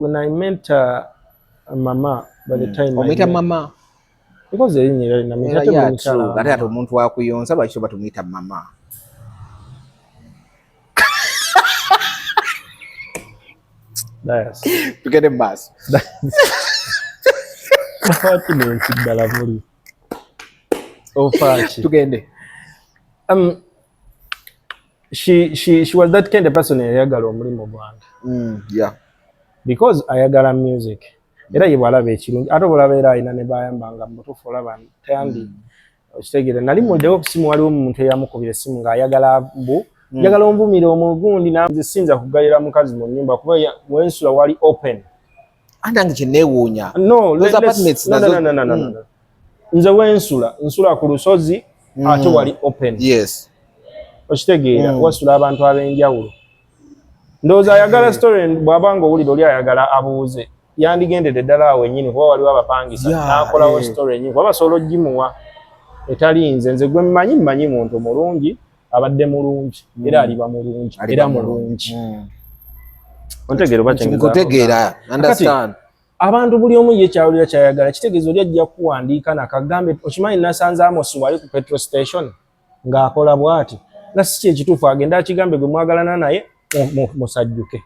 When I met mama, by the time I Omuyita met- mama? Because erinnya era lina Era ate yeah, buli mukyala true. wa Ate mama. omuntu wakuyonsa, lwaki oba tumuyita mama? Dias. Tugende mu maaso. Lwaki nensi ddala muli ofaaki? Tugende. She was that kind of person eyayagala omulimu gwange because ayagala music, era ye bwalaba ekirungi, ate obulaba era alina ne bayambanga mu butuufu, olaba tayandi okitegeera. Nali muwuliddewo ku simu, waliwo omuntu eyamukubira essimu ng'ayagala mbu njagala onvumire omugundi, nanze siyinza kugalira mukazi mu nnyumba kuba wensula wali open. Anti nange kyeneewuunya. No, Those apartments no, no, nazo- no, no, no, no, no. Nze wensula, nsula ku lusozi ate wali open. Okitegeera? Wasula abantu ab'enjawulo. Ndowooza ayagala story, bw'aba nga owulira oli ayagala abuuze, yandigendedde ddala awo wennyini kuba waliwo abapangisa, n'akolawo story ennyini kuba basobola ogimuwa etali nze. Nze gwe mmanyi, mmanyi muntu mulungi, abadde mulungi era aliba mulungi. Aliba Era mulungi. mulungi. Ontegeera oba kyengezaako? Nkutegeera, understand. Abantu buli omu ye kyawulira kyayagala. Kitegeeza oli ajja kuwandiika nakagambe, okimanyi nasanze Amos wali ku petrol station ng'akola bw'ati, nga si kyekituufu, agende akigambe gwe mwagalana naye musajjuke.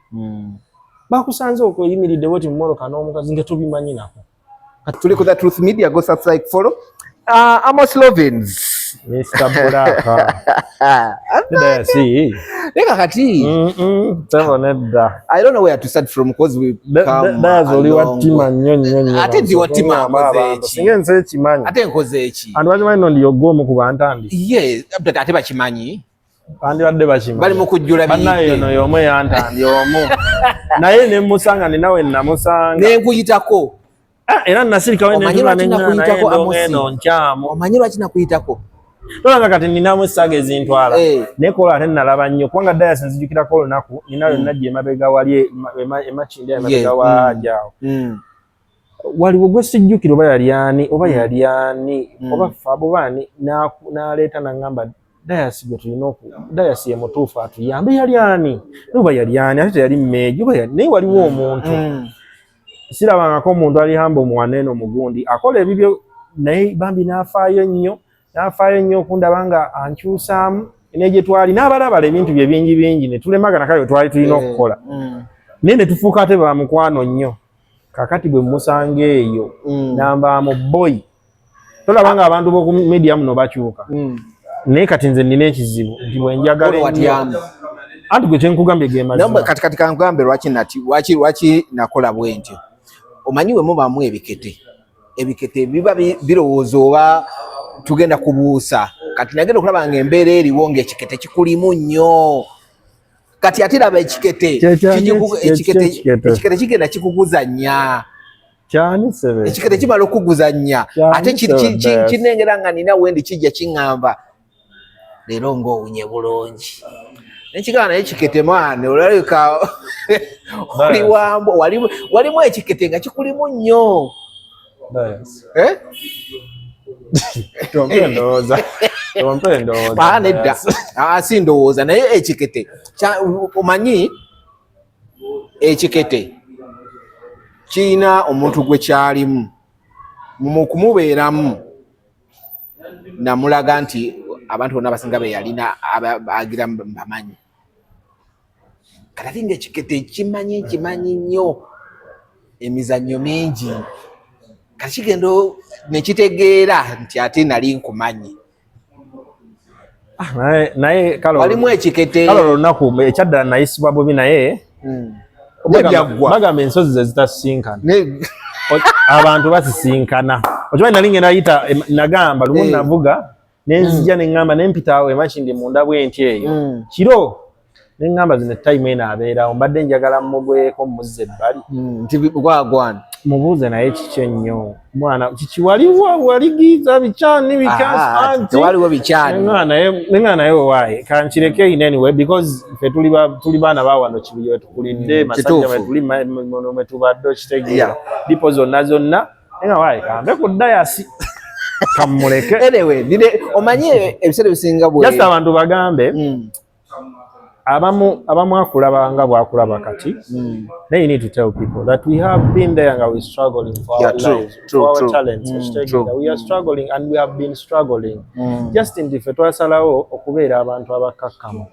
Bakusanze okweyimiridde bwoti mu mmotoka n'omukazi nga tobimanyi nako. Tuli ku The Truth Media. Go subscribe, follow Amos Lovins. Mr Black. Nedda, si Leka kati. Sebo, nedda. I don't know where to start from because we come Dayazi, oli a long wattima way. nnyo nnyo nnyo. Ate ndi wattima, Ngamba nkoze abantu. eki? Singa ensi ekimanyi. Ate nkoze eki? Anti bakimanyi no ndi ogwo omu ku bantandi. Ye ate bakimanyi. Bandibadde bakimanyi. Bali mu kujjula. Bannaye, Biyidde. ono y'omu eyantandi omu, naye ne musanga, ninawe namusanga. Nenkuyitako. Ah, era nasirikawo. Omanyi Netula lwaki neŋŋana naye nakuyitako, endongo Amosi? eno nkyamu. Omanyi lwaki nakuyitako? Tolanga kati ninamu essaaga ezintwala. Naye kola ate nalaba nnyo kubanga Dayasi nzijukirako olunaku nina lwe najja emabega, wali emakindi emabega wa jaawo, waliwo gwe sijjukira oba yali ani, oba yali ani, oba Fabo oba ani, n'aleeta n'aŋŋamba, "Dayasi gwe tulina oku, Dayasi ye mutuufu atuyambe." Yali ani oba yali ani? Ate teyali mmeegi oba naye waliwo omuntu. Sirabangako omuntu ali humble muwaneeno mugundi akola ebibyo, naye bambi n'afaayo nnyo, n'afaayo nnyo okundaba nga ankyusaamu negye twali n'abalabala ebintu bye bingi bingi ne tulemagana, kale twali tulina okukola, naye ne tufuuka ate ba mukwano nnyo. Kakati bwe musanga eyo, nambaamu boy, tolaba nga abantu b'oku media muno bakyuka. Naye kati nze nina ekizibu nti bwe njagala Olwo ennyo watyamu. Anti gwe kyenkugambye ge Naye mazima. Kati kankugambe lwaki nati lwaki nakola bwe ntyo. Omanyi we mubamu ebikete, ebikete biba birowooza oba tugenda kubuusa. Kati nagenda okulaba nga embeera eriwo ng'ekikete kikulimu nnyo. Kati ate raba ekikete Kyekyo ekikete. Ekikete kigenda kikuguzannya. Kyani sebe? Ekikete kimala okuguzannya, Kyani ate sebe? kinengera nga nina wendi kijja kiŋŋamba, "Leero ng'owunye bulungi." Nekigamba, naye ekikete mwana olabika oli wambo, walimu ekikete nga kikulimu nnyo. Eh? Tompe endowooza, tompe endowooza. Ah, nedda. Ah, si ndowooza, naye ekikete omanyi ekikete kirina omuntu gwe kyalimu mu kumubeeramu, namulaga nti abantu bonna abasinga be yalina agira bamanyi. Kati ate nga ekikete kimanyi, kimanyi nnyo emizannyo mingi, kati kigenda nekitegeera nti ate nali nkumanyi. Ah, naye kale Walimu ekikete. Kale olunaku ekyaddala nayisibwa bubi, naye Nebyaggwa. Bagamba ensozi ze zitasinkana, abantu basisinkana. Okimanyi nali ngenda yita nagamba lumu navuga nenzija neŋŋamba nempita awo emakindi munda bwenti eyo kiro, neŋŋamba zino time eno abeerawo, mbadde njagala mugweko muzze ebbali. Nti gwagwana. Mubuuze naye kiki ennyo mwana, kiki waliwo waligiza bikyani? Ah, Bikyani. Tewaliwo bikyani. Neŋŋana naye wewaaye kankireke in anyway, because ffe tuli baana ba wano Kibuye wetukulidde, Masajja wetuli muno mwetubadde, okitegeera? Dipo zonna zonna nenga waaye kambe ku Dayasi kamuleke. Anyway, omanyi ebiseera ebisinga bwe Just abantu bagambe. Abamu akulaba nga bwakulaba kati, naye you need to tell people that we have been there nga we struggling for our lives, for our talents. Okitegeera? We are struggling and we have been struggling, just nti ffe twasalawo okubeera abantu abakkakkamu.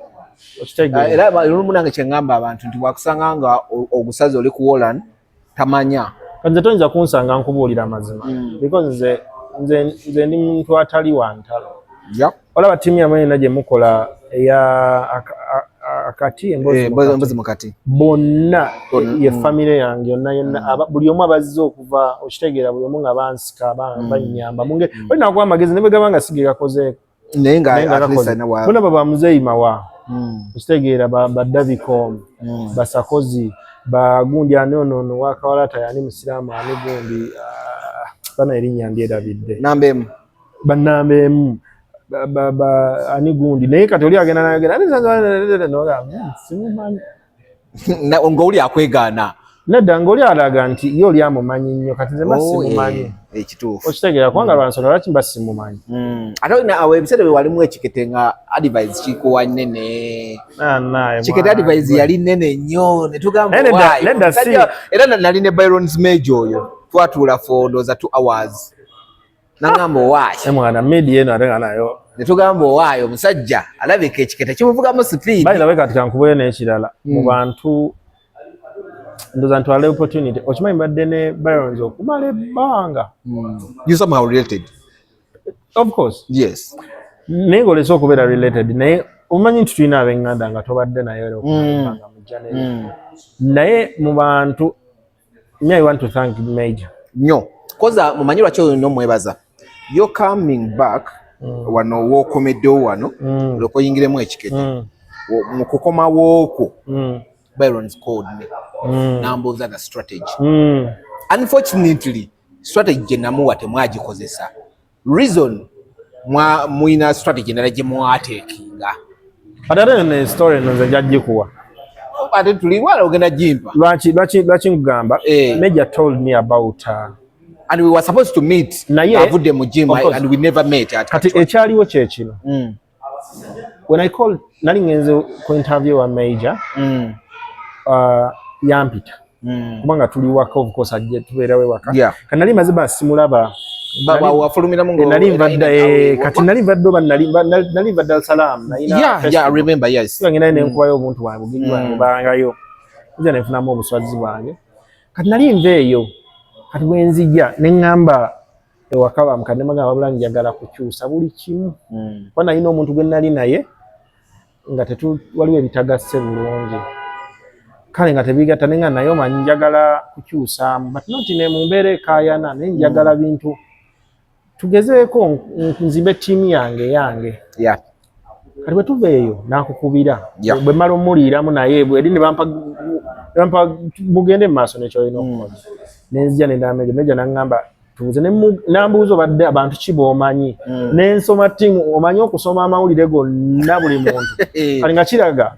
Okitegeera? Era olumu nange kyeŋŋamba abantu nti bwakusanga nga ogusazi oli ku wolan tamanya. Kati nze toyinza kunsanga nkubuulira amazima, because nze ndi muntu atali wa ntalo. Olaba ttiimu yammwe yonna gye mukola eya akati emboozi Eh, embozi mukati. Bonna ye famire yange yonna yonna. Buli omu abazze okuva, okitegeera, buli omu nga bansika, bannyamba munge olina kuwa amagezi ne bwe gaba nga sige gakozeeko. Naye nga Naye nga at least gakoze. alina Bonna baba muzeeyi mawa, okitegeera, badabicom, basakozi, bagundi, ani ono wakawalata, yani musiraamu, ani gundi, ah, bana erinnya ndyerabidde. Namba emu. Banamba emu, ani gundi, naye kati oli agenda nayogera noga, simumanyi." Ng'oli akwegaana. Nedda, ng'oli alaga nti ye oli amumanyi nnyo, kati nze mba Oh, simumanyi. Ekituufu. Okitegeera? Kubanga lwansonga lwaki mba simumanyi? Ate olina awo ebiseera bye walimu ekikete nga advice kikuwa nnene. Ah, naye Kikete mwana advice gwe. yali nnene nnyo ne tugamba Naye why? nedda si. Era nali ne Byron's Major oyo, twatuula for ndowooza 2 hours, nangamba owaayi. Eh, mwana media eno ate nga nayo. Ne tugamba owaayi, omusajja alabika ekikete kimuvugamu speed. By the way, kati kankubuule n'ekirala mu bantu, ndowooza ntwale opportunity, okimanyi mbadde ne Byrons okumala ebbanga. You somehow related. Of course. Naye ng'olese okubeera related, naye omanyi nti tulina ab'eŋŋanda nga tobadde naye era okumala ebbanga mujja naye. Naye mu bantu, me, I want to thank Major. Nnyo koza mumanyi lwaki olina omwebaza. You're coming back wano wookomeddewo wano, olyoka oyingiremu ekikete. Mu kukomawo okwo, Byron's called me, nambuuza the strategy. Unfortunately, strategy gye namuwa temwagikozesa, reason muyina strategy endala gye mwateekinga. Kati ate eno story eno nze njagikuwa. Ate tuli wala ogenda gimpa. Lwaki nkugamba? Eh. Major told me about And we were supposed to meet avudde mu gym, Of course. and we never met at Kati ekyaliwo kye kino. When I called, nali ngenze ku interview wa Major, yampita kubanga tuli waka, of course ajje tubeerawo ewaka. Kati nali maze ba simulaba. Wafulumiramu. Nali nvadda, kati nali nvadde oba nali nva Dar es Salaam, nalina Yeah, I festival. remember, yes. Ngenda nenkubayo obuntu bwange, bugenyi bwange, bubangayo nja nenfunamu obuswazi bwange. Kati nali nva eyo, kati bwe nzija ne ŋŋamba ewaka bamukadde, magamba wabula njagala kukyusa buli kimu, kuba nalina omuntu gwe nali naye nga tetu waliwo ebitagasse bulungi, kale nga tebigatta, nenga naye omanyi njagala kukyusaamu, but not ne mu mbeera ekaayana, naye njagala bintu tugezeeko nzimbe ttiimu yange. Kati bwe tuva eyo n'akukubira, bwe mmala omuliiramu naye bweri ne bampa mugende mu maaso nekyolina okukola, nenzija nenda Meja. Meja naŋŋamba tubuze, nambuuza obadde abantu ki b'omanyi, nensoma ttiimu, omanyi okusoma amawulire gonna buli muntu, kati nga kiraga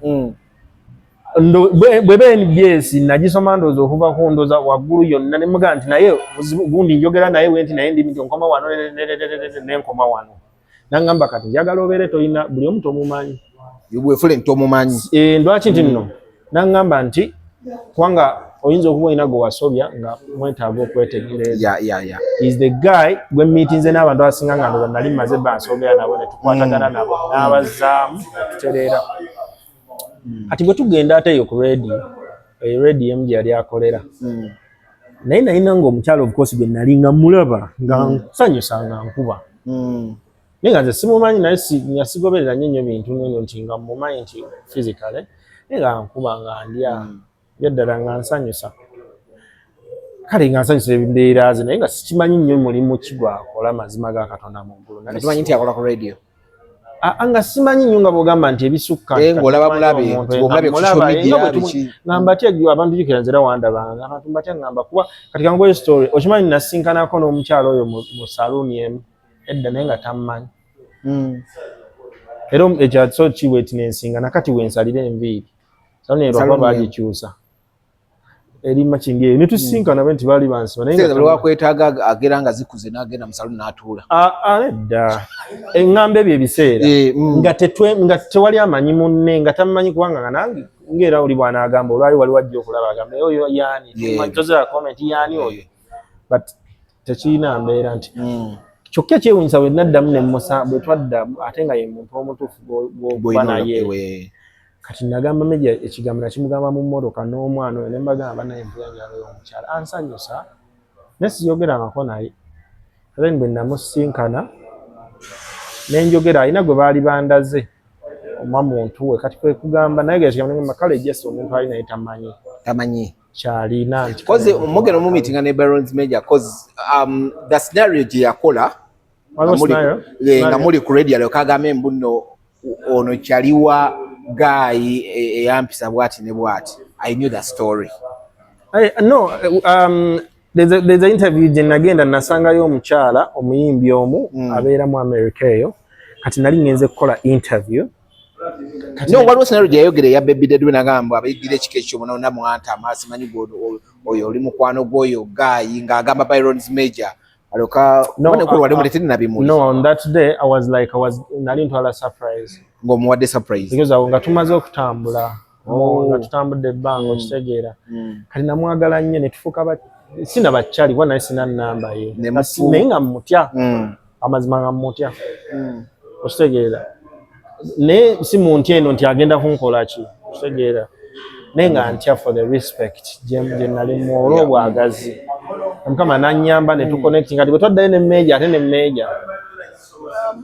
bweba NBS nagisoma, ndowooza okuva ku ndowooza waggulu yonna, ne mugamba nti naye gundi njogera naye bwe nti, naye ndi nti nkoma wano nenkoma wano. Nangamba kati njagala obeere toyina buli omu tomumanyi. Wefule nti omumanyi. Eh, lwaki nti nno nangamba nti kubanga oyinza okuba olina gwe wasobya nga mwetaaga okwetegereza. Is the guy gwe meetinze n'abantu abasinga nga ndowooza nali mmaze bansoogera nabo ne tukwatagana nabo n'abazzaamu ne tutereera. Kati bwe tugenda ate eyo ku radio, eyo radio emu gye yali akolera, naye nalina nga omukyala, of course, gwe nali nga mulaba nga nsanyusa nga nkuba, naye nga nze simumanyi, naye nga sigoberera nnyo nnyo bintu nnyo nti nga mumanyi nti physically, naye nga nkuba nga ndya byaddala nga nsanyusa, kale nga nsanyusa embeera ze, naye nga sikimanyi nnyo mulimu ki gwakola, mazima ga Katonda mu ggulu. Nali Tumanyi nti akola ku radio. Ah, nga simanyi nnyo nga bw'ogamba nti ebisukka. Eh, ng'olaba mulabe, ng'omulabe ku social media, biki. Nga mbatya abantu, jjukira nze era wandabanga abantu mbatya, ngamba kuba kati kankuwe story. Okimanyi nasinkanako n'omukyalo oyo mu saluuni emu edda, naye nga tammanyi. Era ekyo so kiwetnensinga nakati wensalira enviiri saluuni lwakuba Saluuni emu. Baagikyusa. Eri Makindye eyo netusinkana bwe nti baali bansiba naye nga lwakwetaaga agera nga zikuze n'agenda mu saluni n'atuula. Ah, ah, nedda, eŋŋamba ebyo ebiseera nga tewali amanyi munne, nga tamumanyi, kubanga nga nange ngaera oli bw'anaagamba olwali wali wajja okulaba agamba, "Oyo yaani?" Tozera comment, "Yaani oyo?" But tekirina mbeera nti kyokka ekyewunyisa bwe naddamu ne musa bwe twadda ate nga ye muntu omutuufu gw'okuba naye. Kati nagamba Major ekigambo, nakimugamba mu mmotoka n'omwana oyo, ne mbagamba naye mpuyanjalo omukyala ansanyusa, naye siyogerangako naye. Then bwe namusinkana nenjogera, alina gwe baali bandaze omwa muntu we. Kati kwe kugamba naye ekigambo negamba, kale just omuntu ali naye tamanyi. Tamanyi. Kyalina nti Koze mugenda mu meeting ne Barons Major, 'cause the scenario gye yakola Waliwo scenario? Nga muli ku radio, alyoka agambe mbu nno ono kyaliwa guy eyampisa bwati ne bwati. I knew the story. Hey, no, there's a interview gye nagenda, nasangayo omukyala omuyimbi omu abeera mu America eyo. Kati nali ngenze kukola interview. Kati No, waliwo scenario gye yayogera eya Baby Dead, nagamba abayigira ekika ekyo munona mwanta amaaso manyi oyo oli mukwano gw'oyo guy, ng'agamba Byron's Major alyoka No, wali muletedde nabimuli. No, on that day I was like, I was nali ntwala surprise. Ng'omuwadde surprise. Because awo nga tumaze okutambula nga tutambudde ebbanga, okitegeera. Kati namwagala nnyo ne tufuuka sina bakyali kuba naye sina nnamba ye. Ne Naye nga mmutya, amazima nga mmutya, okitegeera, naye si muntu eno nti agenda kunkola ki, okitegeera, naye nga ntya for the respect gye nalimu olw'obwagazi. Mukama nanyamba ne tuconnecting. Kati bwe twaddayo ne Major, ate ne Major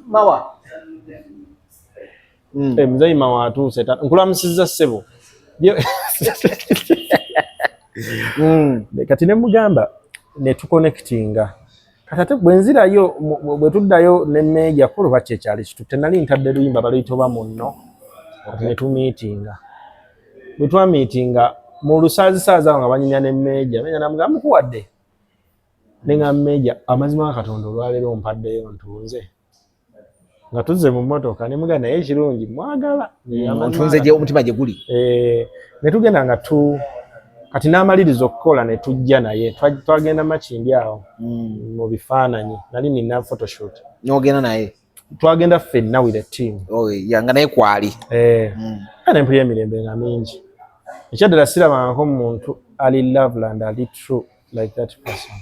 Mawa. Muzeeyi Mawa atuuse, nkulamusizza ssebo. Kati ne mugamba ne tuconnectinga. Kati ate bwe nzirayo bwe tuddayo ne Major kuluba kyekyali kitutte, nali ntadde luyimba baluyita oba munno. Kati ne tumeetinga, bwe twameetinga mu lusaazisaazi awo nga banyumya ne Major, Major namugamba mukuwadde, ne nga Major, amazima ga Katonda, olwaleero ompaddeyo ntunze nga tuzze mu mmotoka, ne mugamba naye ekirungi mwagala. Ntunze gye omutima gye guli. Eh, ne tugenda nga tu kati n'amaliriza okukola ne tujja naye twagenda Makindye awo mu bifaananyi, nali nina photoshoot. N'ogenda naye. Twagenda ffenna with a team. Oh, ya nga naye kwali. Eh, ne mpulira emirembe nga mingi. Ekyaddala sirabangako muntu ali lovely and ali true like that person.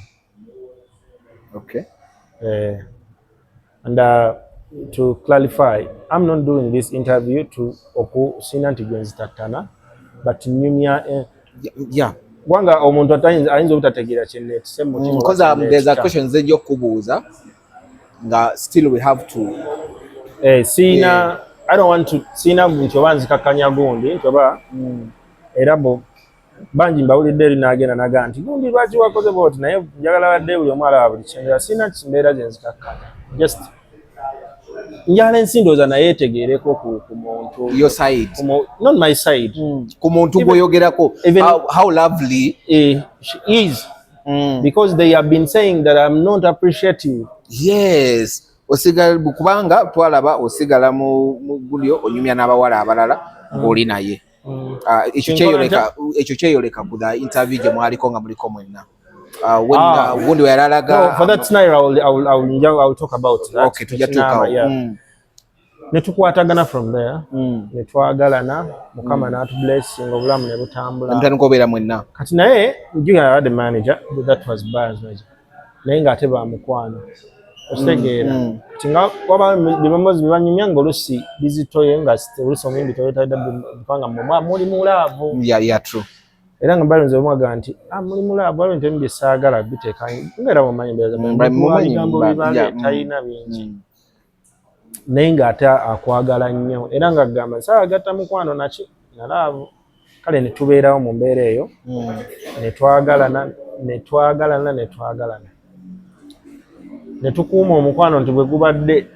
Eh, and to clarify, I'm not doing this interview to okusina nti gwe nzitattana, but nyumya kubanga omuntu ayinza obutategeera kyenneetise mu mutima. Because there's a question nze okubuuza nga still we have to Eh, siina, I don't want to, siina nti oba nzikakkanya gundi nti oba era bo bangi mbawulidde eri n'agenda naga nti gundi lwaki wakoze bwoti, naye njagala badde buli omu alaba buli kyengera. Siina mbeera gye nzikakkanya, just njagala ensi ndowooza naye etegeereko ku muntu. Your side. Not my side. Ku muntu gw'oyogerako. How lovely She is because they have been saying that I'm not appreciative. Yes, osigala kubanga twalaba osigala mu gulyo onyumya n'abawala abalala ng'oli naye. Ah, ekyo Kinkola. Kyeyoleka, ekyo kyeyoleka ku the interview gye mwaliko nga muliko mwenna. When Ah. gundi we yalalaga. No, for that scenario, I will talk about that. Okay, tujja tuukawo. Yeah. Ne tukwatagana from there, ne twagalana, Mukama n'atublessing, obulamu ne butambula. Namutandika obeera mwenna. Kati naye njugala abadde manager, that was Bars manager, naye ng'ate bamukwano, okitegeera. Kati nga waba bibamozi bibanyumya nga olusi bizitoye nga olusi omuyimbi toyetadde kubanga mmwe muli mu love. Yeah, true. Era nga Byron omwaga nti, ah, muli mu love, waliwo ebintu bye saagala biteeka nga era mumanyi embeera za Mumanyi, bigambo bibale talina bingi, naye ng'ate akwagala nnyo era ng'agamba saagatta mukwano naki na love. Kale ne tubeerawo mu mbeera eyo, ne twagalana, ne twagalana, ne twagalana, ne tukuuma omukwano nti bwe gubadde.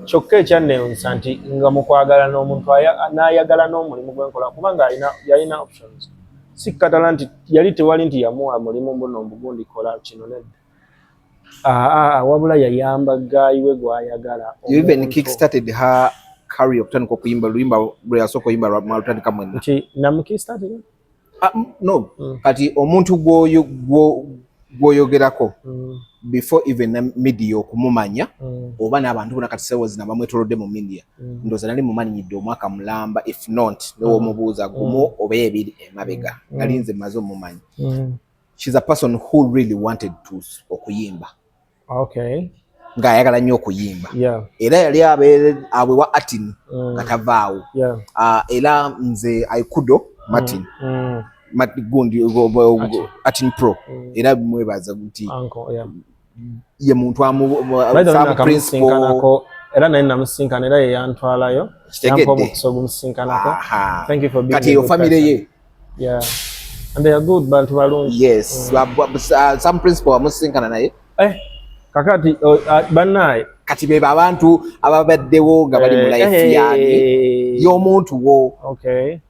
Kyokka ekyanneewunyisa nti nga mu kwagalana omuntu n'ayagala n'omulimu gwe nkola, kubanga yalina options. Si katala nti yali tewali nti yamuwa mulimu mbuno mbugundi kola kino, nedda. Aa, wabula yayamba guy we gw'ayagala. You even Omuntu. kick-started her career okutandika okuyimba, oluyimba lwe yasooka oyimba mwalutandika mwenna. Nti namukickstarting. No, kati omuntu gwoyogerako before even media okumumanya oba n'abantu bona kati sewo zina bamwetolodde mu media, ndowooza nali mumanyidde omwaka mulamba, if not newomubuuza gumu oba ebiri emabega, nali nze maze omumanya. She's a person who really wanted to okuyimba. Ng'ayagala nnyo okuyimba. Era yali abewa Artin nga tavaawo. Era nze aikudo Martin, gundi Artin Pro, era mwebaza nti ye muntu amu era naye namusinkana, era ye yantwalayo, yampa omukisa ogumusinkanako. Thank you for being kati eyo family ye. Yeah, and they are good, bantu balungi. Yes. Some principal wamusinkana naye? Eh, kakati bannaye. Kati beba abantu ababaddewo nga bali mu life yange y'omuntu wo. Okay,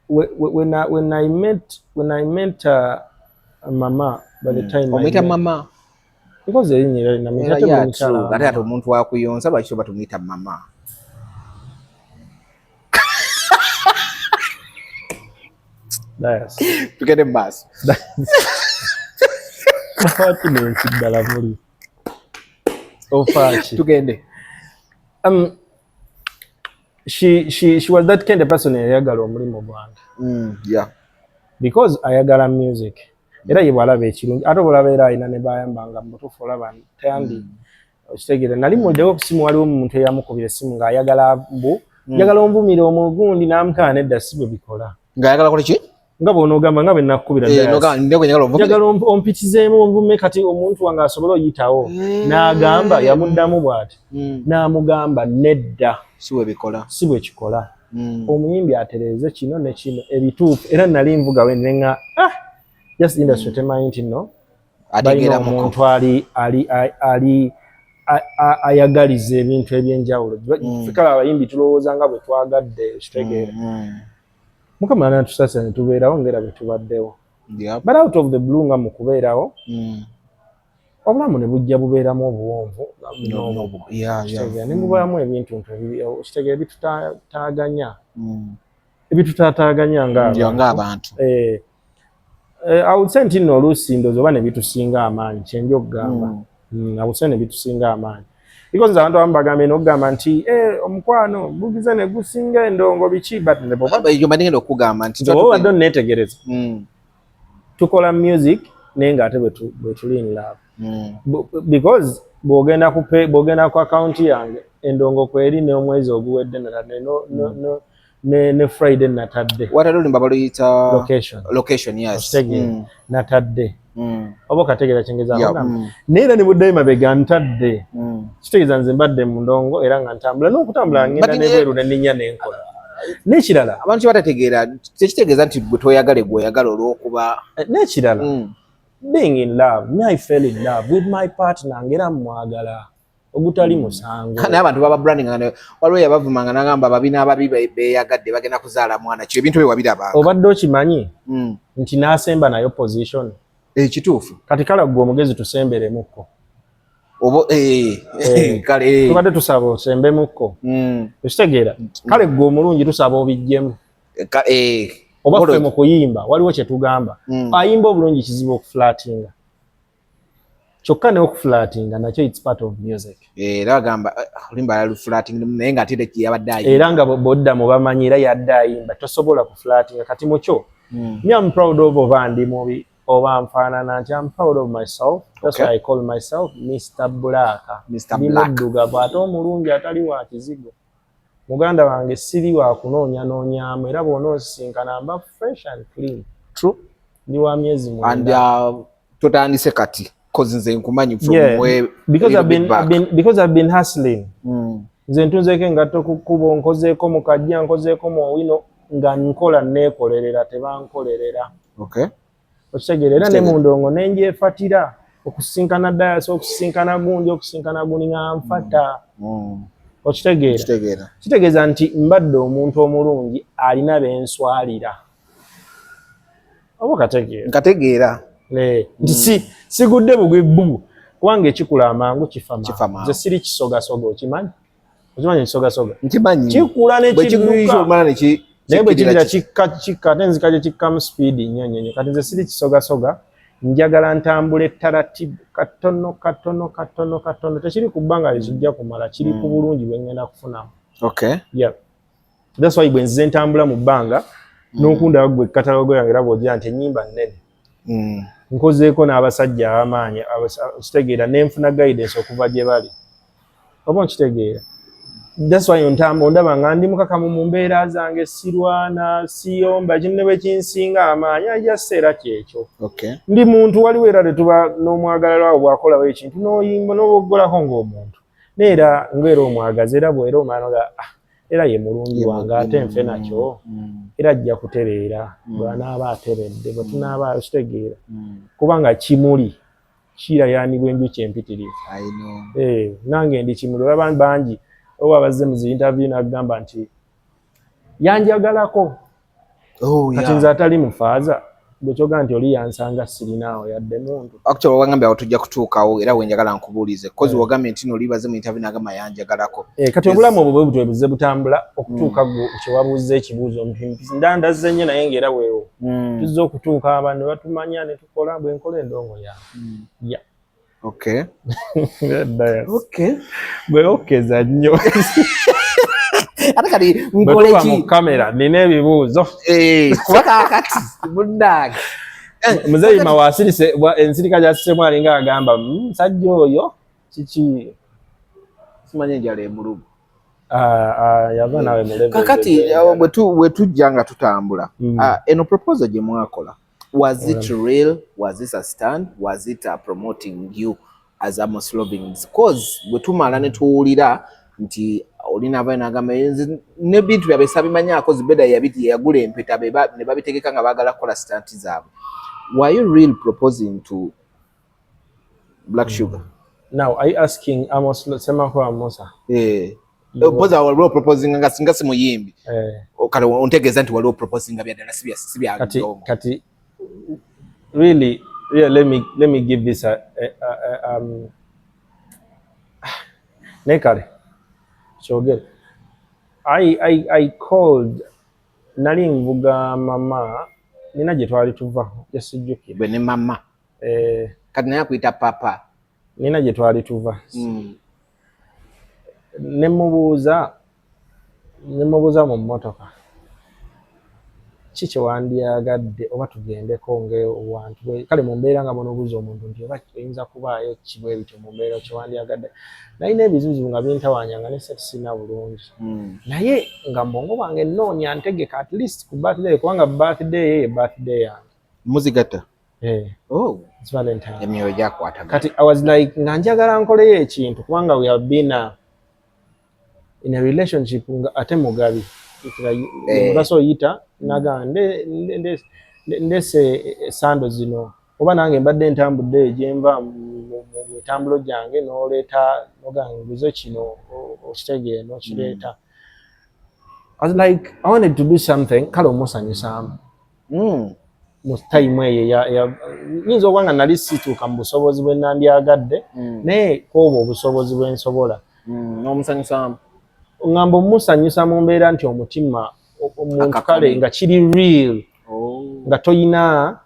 when I met mama, by the time omuyita mama? Because erinnya era linamuyita, ate mukyala. Ate ate omuntu wakuyonsa, lwaki oba tumuyita mama? Tugende mu maaso. Lwaki nensi ddala muli ofaaki? Tugende. She was that kind of person eyayagala omulimu gwange. Because ayagala music, era ye bwalaba ekirungi, ate obulaba era alina ne bayambanga mu butuufu, olaba tayandi okitegeera. Nali muliddewo ku simu, waliwo omuntu eyamukubira essimu ng'ayagala mbu njagala onvumire omugundi, n'amukaa nedda, si bwe bikola. Ng'ayagala kola ki? Nga bw'onoogamba nga bwe nakkubira, njagala ompitizeemu onvume, kati omuntu wange asobole oyitawo. N'agamba, yamuddamu bw'ati, n'amugamba nedda, si bwe bikola. Si bwe kikola. Omuyimbi atereeze kino ne kino ebituufu. Era nali nvuga we nenga, ah, just industry temanyi nti nno balina omuntu ali ali ali ayagaliza ebintu ebyenjawulo. Kale abayimbi tulowooza nga bwe twagadde, okitegeera. Mukama natusasira ne tubeerawo ngera bwe tubaddewo. But out of the blue, nga mu kubeerawo, obulamu ne bujja bubeeramu obuwonvu ne mubaamu ebintu ntu, okitegeera, ebitutaataaganya ng'abantu. Eh, I would say nti nno oluusi ndowooza oba ne bitusinga amaanyi, kyenja okugamba. I would say ne bitusinga amaanyi because abantu abamu bagambye n'okugamba nti, eh, omukwano gugize ne gusinga endongo biki, but ekyo mbadde okugamba nti oba obadde onneetegereza, tukola music naye ng'ate bwe tuli in love, because bw'ogenda ku account yange, endongo kweri n'omwezi oguwedde natadde ne Friday natadde. Watadde oluyimba baluyita? Location. Location, yes. Natadde. Oba okategeera kyengezaako? Naye era ne buddayo mabega ntadde. Kitegeeza nze mbadde mu ndongo era nga ntambula n'okutambula, ngenda nebweru nenninya nenkola n'ekirala. Abantu kyebatategeera, tekitegeeza nti gwe toyagale, gweoyagala olw'okuba Eh, n'ekirala, being in love, me, I fell in love with my partner ngera mwagala ogutali musango. Naye abantu baba branding, nga waliwo yabavumanga nagamba babi n'ababi beyagadde bagenda kuzaala mwana ki, ebintu bye wabirabanga. Obadde okimanyi nti n'asemba nayo position? Ekituufu. Kati kala gwe omugezi tusemberemukko. Oba kale. Tubadde tusaba osembemukko. Okitegeera? Kale gwe omulungi tusaba obijjemu. Oba ffe mu kuyimba waliwo kye tugamba, ayimba obulungi kizibu okuflirtinga, kyokka ne okuflirtinga nakyo it's part of music. Era bagamba olimba aluflirting, naye nga ate yabadde ayimba. Era nga bw'odda mu bamanyi, era yadde ayimba, tosobola kuflirtinga. Kati mukyo, me, I'm proud of, oba ndi mubi oba nfaanana nti, I'm proud of myself. That's why I call myself Mr Black. Mr. Ndi Black. muddugavu ate omulungi atali wa kizigo. Muganda wange, siri wa kunoonyanoonyaamu, era bw'onoosisinkana mba fresh and clean. True. Ndi wa myezi And 9. Totandise kati, 'cause nze nkumanyi from way because a I've little been, bit back. Because I've been hustling. Nze ntunzeeko engatto ku kkubo, nkozeeko mu kajja, nkozeeko mu owino, nga nkola neekolerera, tebankolerera. Okitegeera? Era ne Okitegeera. mu ndongo nenjefatira okusisinkana dayasi, okusisinkana gundi, okusisinkana gundi, nga nfata. Okitegeera? Kitegeera. Kitegeeza nti mbadde omuntu omulungi alina benswalira, oba okategeera? Nkategeera. Eh, nti si sigudde bugwi bbu, kubanga ekikula amangu kifa Kifa mangu. mangu. Nze siri kisogasoga, okimanyi? Okimanyi ekisogasoga? Nkimanyi. Kikula Bwe kigwisa nekidduka. omala neki Naye bwe kigira kikka kikka, ate nzika gye kikkamu speed nnyo nnyo nnyo. Kati nze siri kisogasoga, njagala ntambula ettaratibu, katono katono katono katono. Tekiri ku bbanga lyekijja kumala, kiri ku bulungi bwe ngenda kufunamu. Yeah. That's why bwe nzize ntambula mu bbanga n'okundaba gwe catalogue yange, era bw'ogira nti ennyimba nnene nkozeeko n'abasajja ab'amaanyi, okitegeera, nenfuna guidance okuva gye bali, oba okitegeera. That's why ontamba ondaba nga ndi mukakamu mu mbeera zange, sirwana, siyomba, ekintu ne bwe kinsinga amaanyi ajja seera kyekyo. Ndi muntu, waliwo era tetuba n'omwagalala wo bw'akolawo ekintu n'oyimba n'oboggolako ng'omuntu, neera ng'era omwagazi, era bwera omala nga ah, era ye mulungi wange, ate nfe nakyo, era ajja kutereera bw'anaaba ateredde, bwe tunaaba, okitegeera, kubanga kimuli kirayanibwa enjuki empitirivu. I know. Eh, nange ndi kimuli. Olaba bangi oba bazze mu zi interview n'agamba nti yanjagalako. Kati nze atali mufaaza, gwe kyogaa nti oli yansanga sirinaawo yadde muntu. Actually, wagambye awo tujja kutuukawo, era wenjagala nkubuulize kozi wagambye nti no olibaze mu interview n'agamba yanjagalako. Eh, kati obulamu obwo bwe butyo buzze butambula okutuuka gwe kyewabuuza ekibuuzo nti ndandazze nnyo, naye ng'era weewo tuzze okutuuka abantu ne batumanya ne tukola bwe nkola endongo yange. Yeah. Dayas. Gwe okkeza nnyo. Ate kati Bwe nkole tuba mu ki? kamera nina ebibuuzo. Eh, kuba kaakati munnange. Eh, Muzeeyi Mawa asirise, ensirika gyasisemu alinga agamba, "Musajja oyo kiki?" Simanyi enjala emulugu. Ah, ah, yava naawe mu level Kakati ezo. Bwe tujja nga tutambula, ah, eno proposal gye mwakola, was it real? Was it a stand? Was it promoting you as Amos Lovings? Cause bwe tumala ne tuwulira nti oli naavayo n'agamba, "Eh, nze n'ebintu byabwe sabimanyaako, Zubeda yabiti yagula empeta ne babitegeka nga baagala kukola stunt zaabwe." Were you real proposing to Black Sugar? Now, are you asking Amos Semakola Musa? Eh, mpoza waliwo proposing nga singa si muyimbi. Kale ontegeeza nti waliwo proposing bya ddala, si bya Kati ndongo. Kati really, yeah, let me give this a naye kale kyogere. I called, nali nvuga mama, nina gye twali tuva gyesijjukira. Gwe ne mama? Eh. Kati naye akuyita papa. Nina gye twali tuva ne mubuuza mu mmotoka, ki kye wandyagadde oba tugendeko ngaewantu kale mu mbeera nga bonobuuza omuntu nti oba oyinza kubaayo ki bwe bityo mu mbeera kye wandyagadde. Nalina ebizibuzibu nga bintawaanya nga ne sente sirina bulungi, naye nga mbwongo bwange nnoonya ntegeka at least ku birthday, kubanga birthday ye ye birthday yange. Muzigatta? Eh, Oh, it's Valentine. Emyoyo gyakwatagana. Kati I was like nga njagala nkoleyo ekintu, kubanga we have been in a relationship nga ate mugabi. Mutaso oyita naga ndese sando zino, oba nange mbadde ntambudde eyo gyenva mu mitambulo gyange, n'oleeta noga nguze kino, okitegeera, n'okireeta. I was like, I wanted to do something kale omusanyusaamu mu time eyo nyinza okuba nga nali situuka mu busobozi bwe nandyagadde, naye kwobwo obusobozi bwe nsobola. N'omusanyusaamu. Ŋŋamba omusanyusa mu mbeera nti omutima omuntu kale nga kiri real. Oh. Nga toyina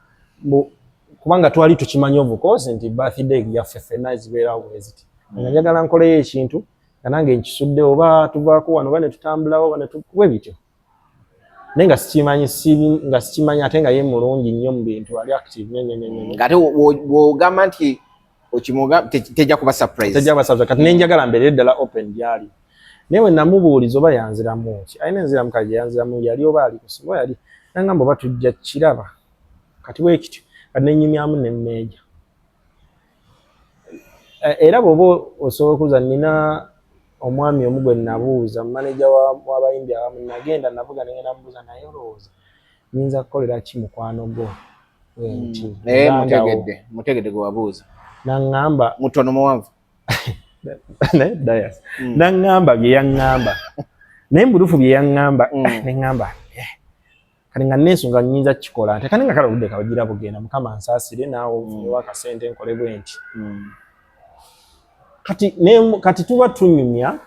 kubanga twali tukimanyi of course nti birthday yaffe ffenna zibeerawo bwe ziti, nga njagala nkoleyo ekintu nga nange nkisudde, oba tuvaako wano oba ne tutambulawo oba bwe bityo, naye nga sikimanyi, nga sikimanyi, ate nga ye mulungi nnyo mu bintu, ali active nnyo nnyo nnyo nnyo. Ng'ate w'ogamba nti okimuga tejja kuba surprise. Tejja kuba surprise. Kati nenjagala mbeere ddala open gyali, naye we namubuuliza oba yanziramu ki, alina enziramu kale gye yanziramu, yali oba ali kusimu oba yali nangamba oba tujja kiraba. Kati bwekityo kati nenyumyamu nemmeeja. Era bw'oba osobola okubuuza, nina omwami omu gwe nabuuza, maneja w'abayimbi abamu, nagenda navuga nengenda mubuuza, naye olowooza nyinza kukolera ki mukwano gwo nti Eh, muganda wo? Mutegedde, mutegedde gwe wabuuza. Naŋŋamba Mutono, muwanvu? Naye Dayas, naŋŋamba bye yaŋŋamba, naye mu butuufu bye yaŋŋamba, neŋŋamba, eh, kati nga neesunga nnyinza kukikola nti kane nga kale obudde kabugira bugenda, Mukama nsaasire naawe ofunyewo akasente nkole bwe nti. Kati kati tuba tunyumya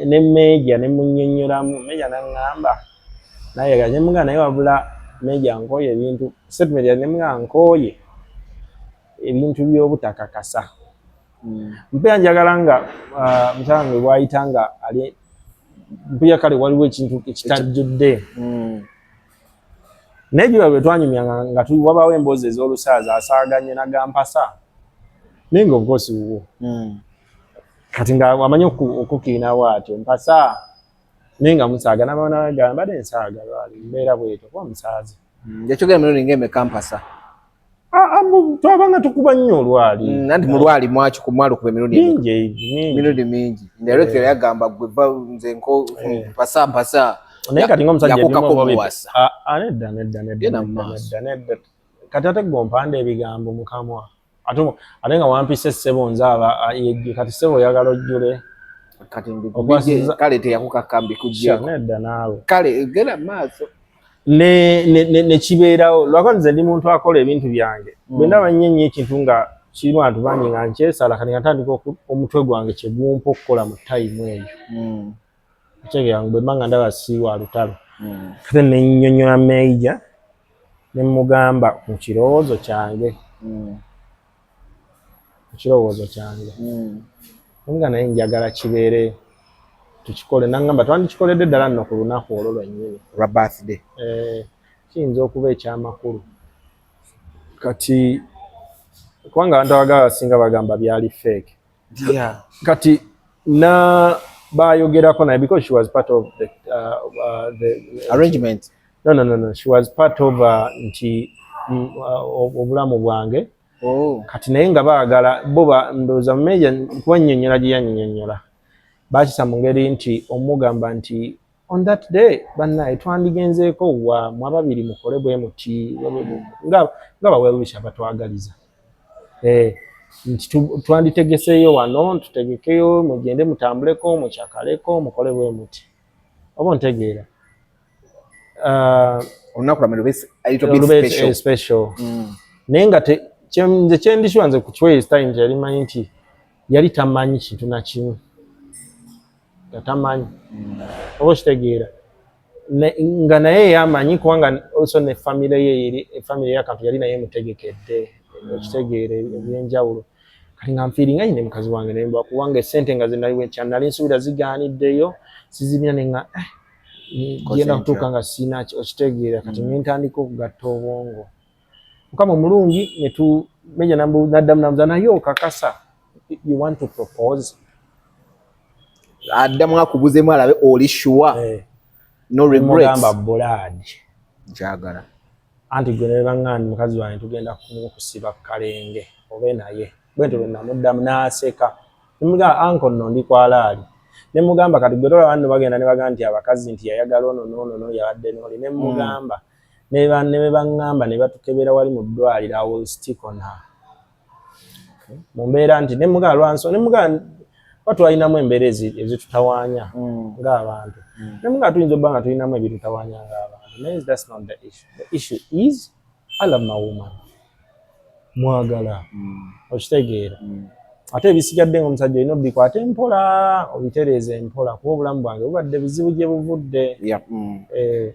ne meeja ne munnyonnyolamu, meeja naŋŋamba Naye nemugaa, naye wabula Meja, nkooye ebintu, statement ya nemugaa, nkooye ebintu by'obutakakasa. Mpeera njagala nga mukyala wange bw'ayita nga ali mpuya, kale waliwo ekintu ekitajjudde. Naye gye bwe twanyumyanga nga wabaawo emboozi ez'olusaaza, asaaganye nagampasa, naye nga of course wuwo. Kati nga amanyi okukiinawo atyo mpasa, naye nga musaaga nabanaga mbadde nsaaga, lwali mbeera bwetyo kuba musaaze. Yakyogera mirundi ng'emeka mpasa? Twabanga tukuba nnyo olwali. Anti mu lwali mwalukuba emirundi emeka? Mingi mingi. Mirundi mingi. Director yagamba gwe va nze nko mpasa mpasa. Naye kati ng'omusajja Yakukako ebimu oba omuwasa. Ah, ah, nedda nedda nedda. Genda mu Nedda. maaso. Nedda nedda, kati ate gwe ompanda ebigambo mukamwa, ate nga wampise ssebo, nze aba yejje. Kati ssebo oyagala ojjule. Kati kale teyakukaka mbikugyeko. Nedda naawe. Kale genda mu maaso. Ne kibeerawo lwako nze ndi muntu akola ebintu byange. Bwe ndaba nnyo nnyo ekintu nga kirimu abantu bangi nga nkyesala, kati nga ntandika omutwe gwange kyegumpa okukola mu time eyo. Kitegeera bwe mba nga ndaba si wa lutalo. Kate nennyonnyola Meija ne mugamba mu kirowoozo kyange, mu kirowoozo kyange, nga naye njagala kibeere tukikole. Nangamba twandikikoledde ddala nno ku lunaku olwo lwennyini. Lwa birthday. Eh, kiyinza okuba ekyamakulu kati kubanga abantu abagala basinga bagamba byali fake. Kati na bayogerako naye because she was part of the arrangement. No, she was part of nti obulamu bwange. Oh. Kati naye nga baagala bo ndowooza Meja kuba nnyonnyola gye yannyonnyola bakisa mu ngeri nti omugamba nti on that day bannaye twandigenzeeko wa mwababiri mukole bwe muti nga baweerwisha batwagaliza, eh, nti twanditegeseeyo wano, tutegekeyo mugende mutambuleko mukyakaleko mukole bwe muti, oba ontegeera? Olunaku lwamwe lube a little bit olube special. Special. Naye nga nze kyendishuwa nze ku kiwa time teyali manyi nti yali tamanyi kintu na kimu, nga tamanyi, oba okitegeera? Nga naye yamanyi kubanga also ne family ye eri family yakantu yali naye mutegekedde, okitegeera, ebyenjawulo. Kati nga nfeelinga nyine mukazi wange naye mbwa kubanga esente nga zenali nali nsuubira zigaaniddeyo sizibina, ne nga genda kutuuka nga sina, okitegeera? Kati ne ntandika okugatta obwongo. Mukama omulungi netu Meja naddamu namuza, naye okakasa you want to propose? Addamu akubuzemu alabe oli sure. Eh, no regrets. Mugamba blood. Njagala. Anti gwe ne baŋŋamba mukazi wange tugenda kumukusiba kalenge obe naye bwentyo lwe namuddamu n'aseka. Nemugamba uncle nno ndi kwalaali. Ne mugamba kati gwe tolaba nno bagenda ne bagamba nti abakazi nti yayagala ono n'ono no yabadde n'oli. Ne mugamba ne baŋŋamba ne batukebera wali mu ddwaliro, I will stick on her mu mbeera nti ne mugamba lwanso ne mugamba kuba twalinamu embeera ezitutawaanya ng'abantu. Ne mugamba tuyinza okuba nga tulinamu ebitutawaanya ng'abantu, naye that's not the issue. The issue is I love my woman, mwagala, okitegeera? Ate ebisigadde ng'omusajja olina obikwata empola, obitereeza empola, kuba obulamu bwange bubadde buzibu gye buvudde. Eh,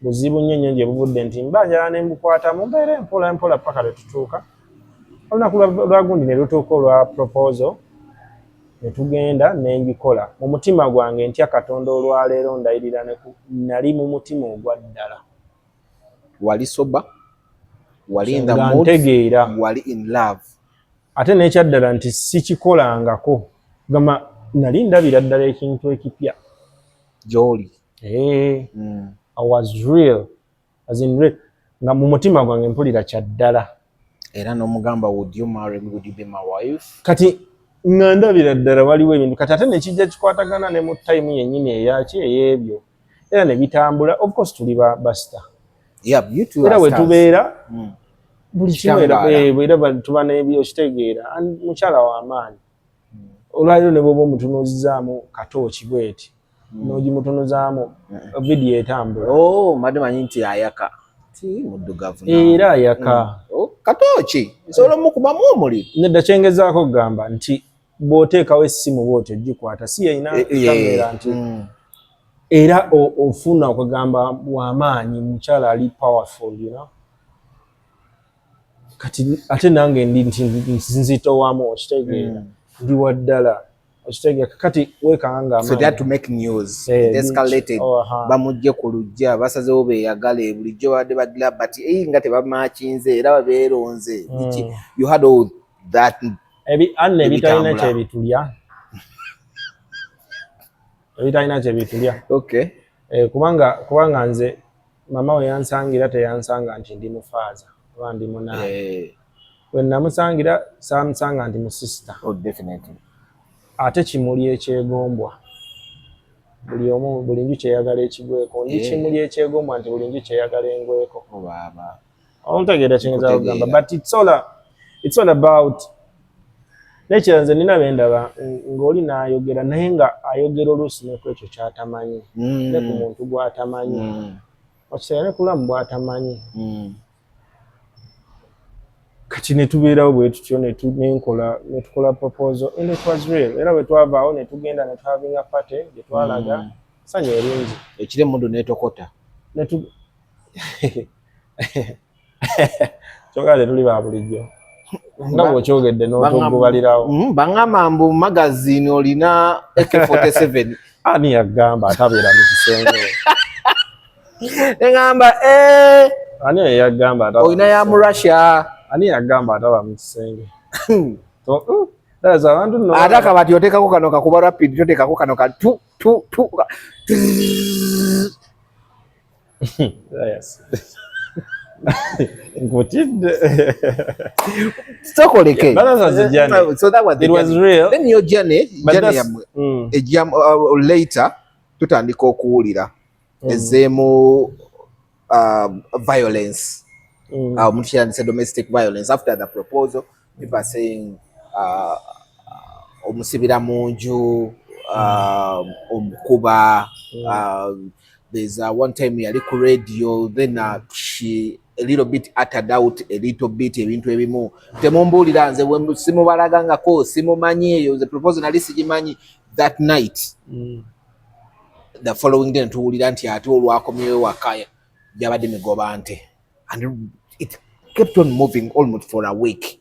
buzibu nnyo nnyo gye buvudde nti mba njagala ne mbukwata mu mbeera empola empola paka lwe tutuuka olunaku lwa gundi ne lutuuka olwa proposal ne tugenda ne ngikola mu mutima gwange ntya Katonda olwaleero ndayirira nali mu mutima ogwa ddala. Wali sober, wali in the Nga mood, ntegeera. Wali in love. Ate n'ekyaddala nti sikikolangako, gamba nali ndabira ddala ekintu ekipya. Gy'oli. Eh, I was real, as in real, nga mu mutima gwange mpulira kya ddala. Era n'omugamba, "Would you marry me? Would you be my wife?" Kati nga ndabira ddala waliwo ebintu kati ate nekijja kikwatagana ne mu time yennyini eyaki ey'ebyo era ne bitambula. Of course tuli ba ba star. Yeah, you two Era are we stars. tubeera buli kimu era Kitangaala. era tuba n'ebyo, okitegeera? And mukyala w'amaanyi olwaliro ne bwoba omutunuzaamu katooki bweti n'ogimutunuzaamu vidiyo etambula. Oh, mbadde manyi nti ayaka ti muddugavu. Era ayaka. Oh, katooki nsobola omukubamu omuliro. Nedda, kyengezaako okugamba nti bw'oteekawo essimu bw'otyo gikwata si yeyina Eh, eh, kamera nti Era ofuna okugamba wamaanyi, mukyala ali powerful. Kati ate nange ndi nti nzitowamu, okitegeera? Ndi waddala, okitegeera? Kati wekanga. So they had to make news. It escalated. Oh. Bamugje ku lujja, basazewo beeyagale. Bulijjo babadde bagira but eyi nga tebamakinze era babeeronze. You had all that. Anna, ebitalina Ebitambula. Kyebitulya, ebitalina kyebitulya. Eh, kubanga nze mama we yansangira, teyansanga nti ndi mufaaza oba ndi munaani. We namusangira, saamusanga nti musisita. Oh, definitely. Ate kimuli ekyegombwa, buli omu, buli nju kyeyagala ekigweko. Ndi kimuli ekyegombwa nti buli nju kyeyagala engweko. Oh, baaba. Ontegeera kiyinza Nkutegeera. kugamba? But it's all about nekira. Nze nina bendaba ng'oli n'ayogera, naye nga ayogera oluusi ne ku ekyo ky'atamanyi, ne ku muntu gw'atamanyi, okitegeera, ne ku bulamu bw'atamanyi. Kati ne tubeerawo bwe tutyo, nenkola, ne tukola proposal and it was real. Era bwe twavaawo ne tugenda ne tuhavinga party gye twalaga ssanyu eringi. Ekiro emmundu n'etokota. Kyogera, tetuli ba bulijjo nga bw'okyogedde n'otogubalirawo. Baŋŋamba mbu magazine olina AK47. Ani yagamba atabeera mu kisenge? Neŋŋamba, eh, Ani yagamba ataba olina mu ya mu kisenge? Russia. Ani yagamba ataba mu kisenge? So, abantu nno Ate akabati oteekako kano kakuba rapid, toteekako kano ka tu tu tu. Yes. Nkutidde. Sokoleke. Yeah, but that was the journey. So that was the It was journey. real. Then your journey, But journey yammwe ejja later tutandika okuwulira ezzeemu violence. Omuntu kyandise domestic violence after the proposal. People are saying omusibira mu nju, omukuba. There's one time yali ku radio, then she a little bit uttered out a little bit ebintu ebimu. Temumbuulira nze simubalagangako, simumanyi eyo, the proposal nali sigimanyi that night. The following day ntuwulira nti ate olwakomyewo waka yabadde migoba nte, and it kept on moving almost for a week.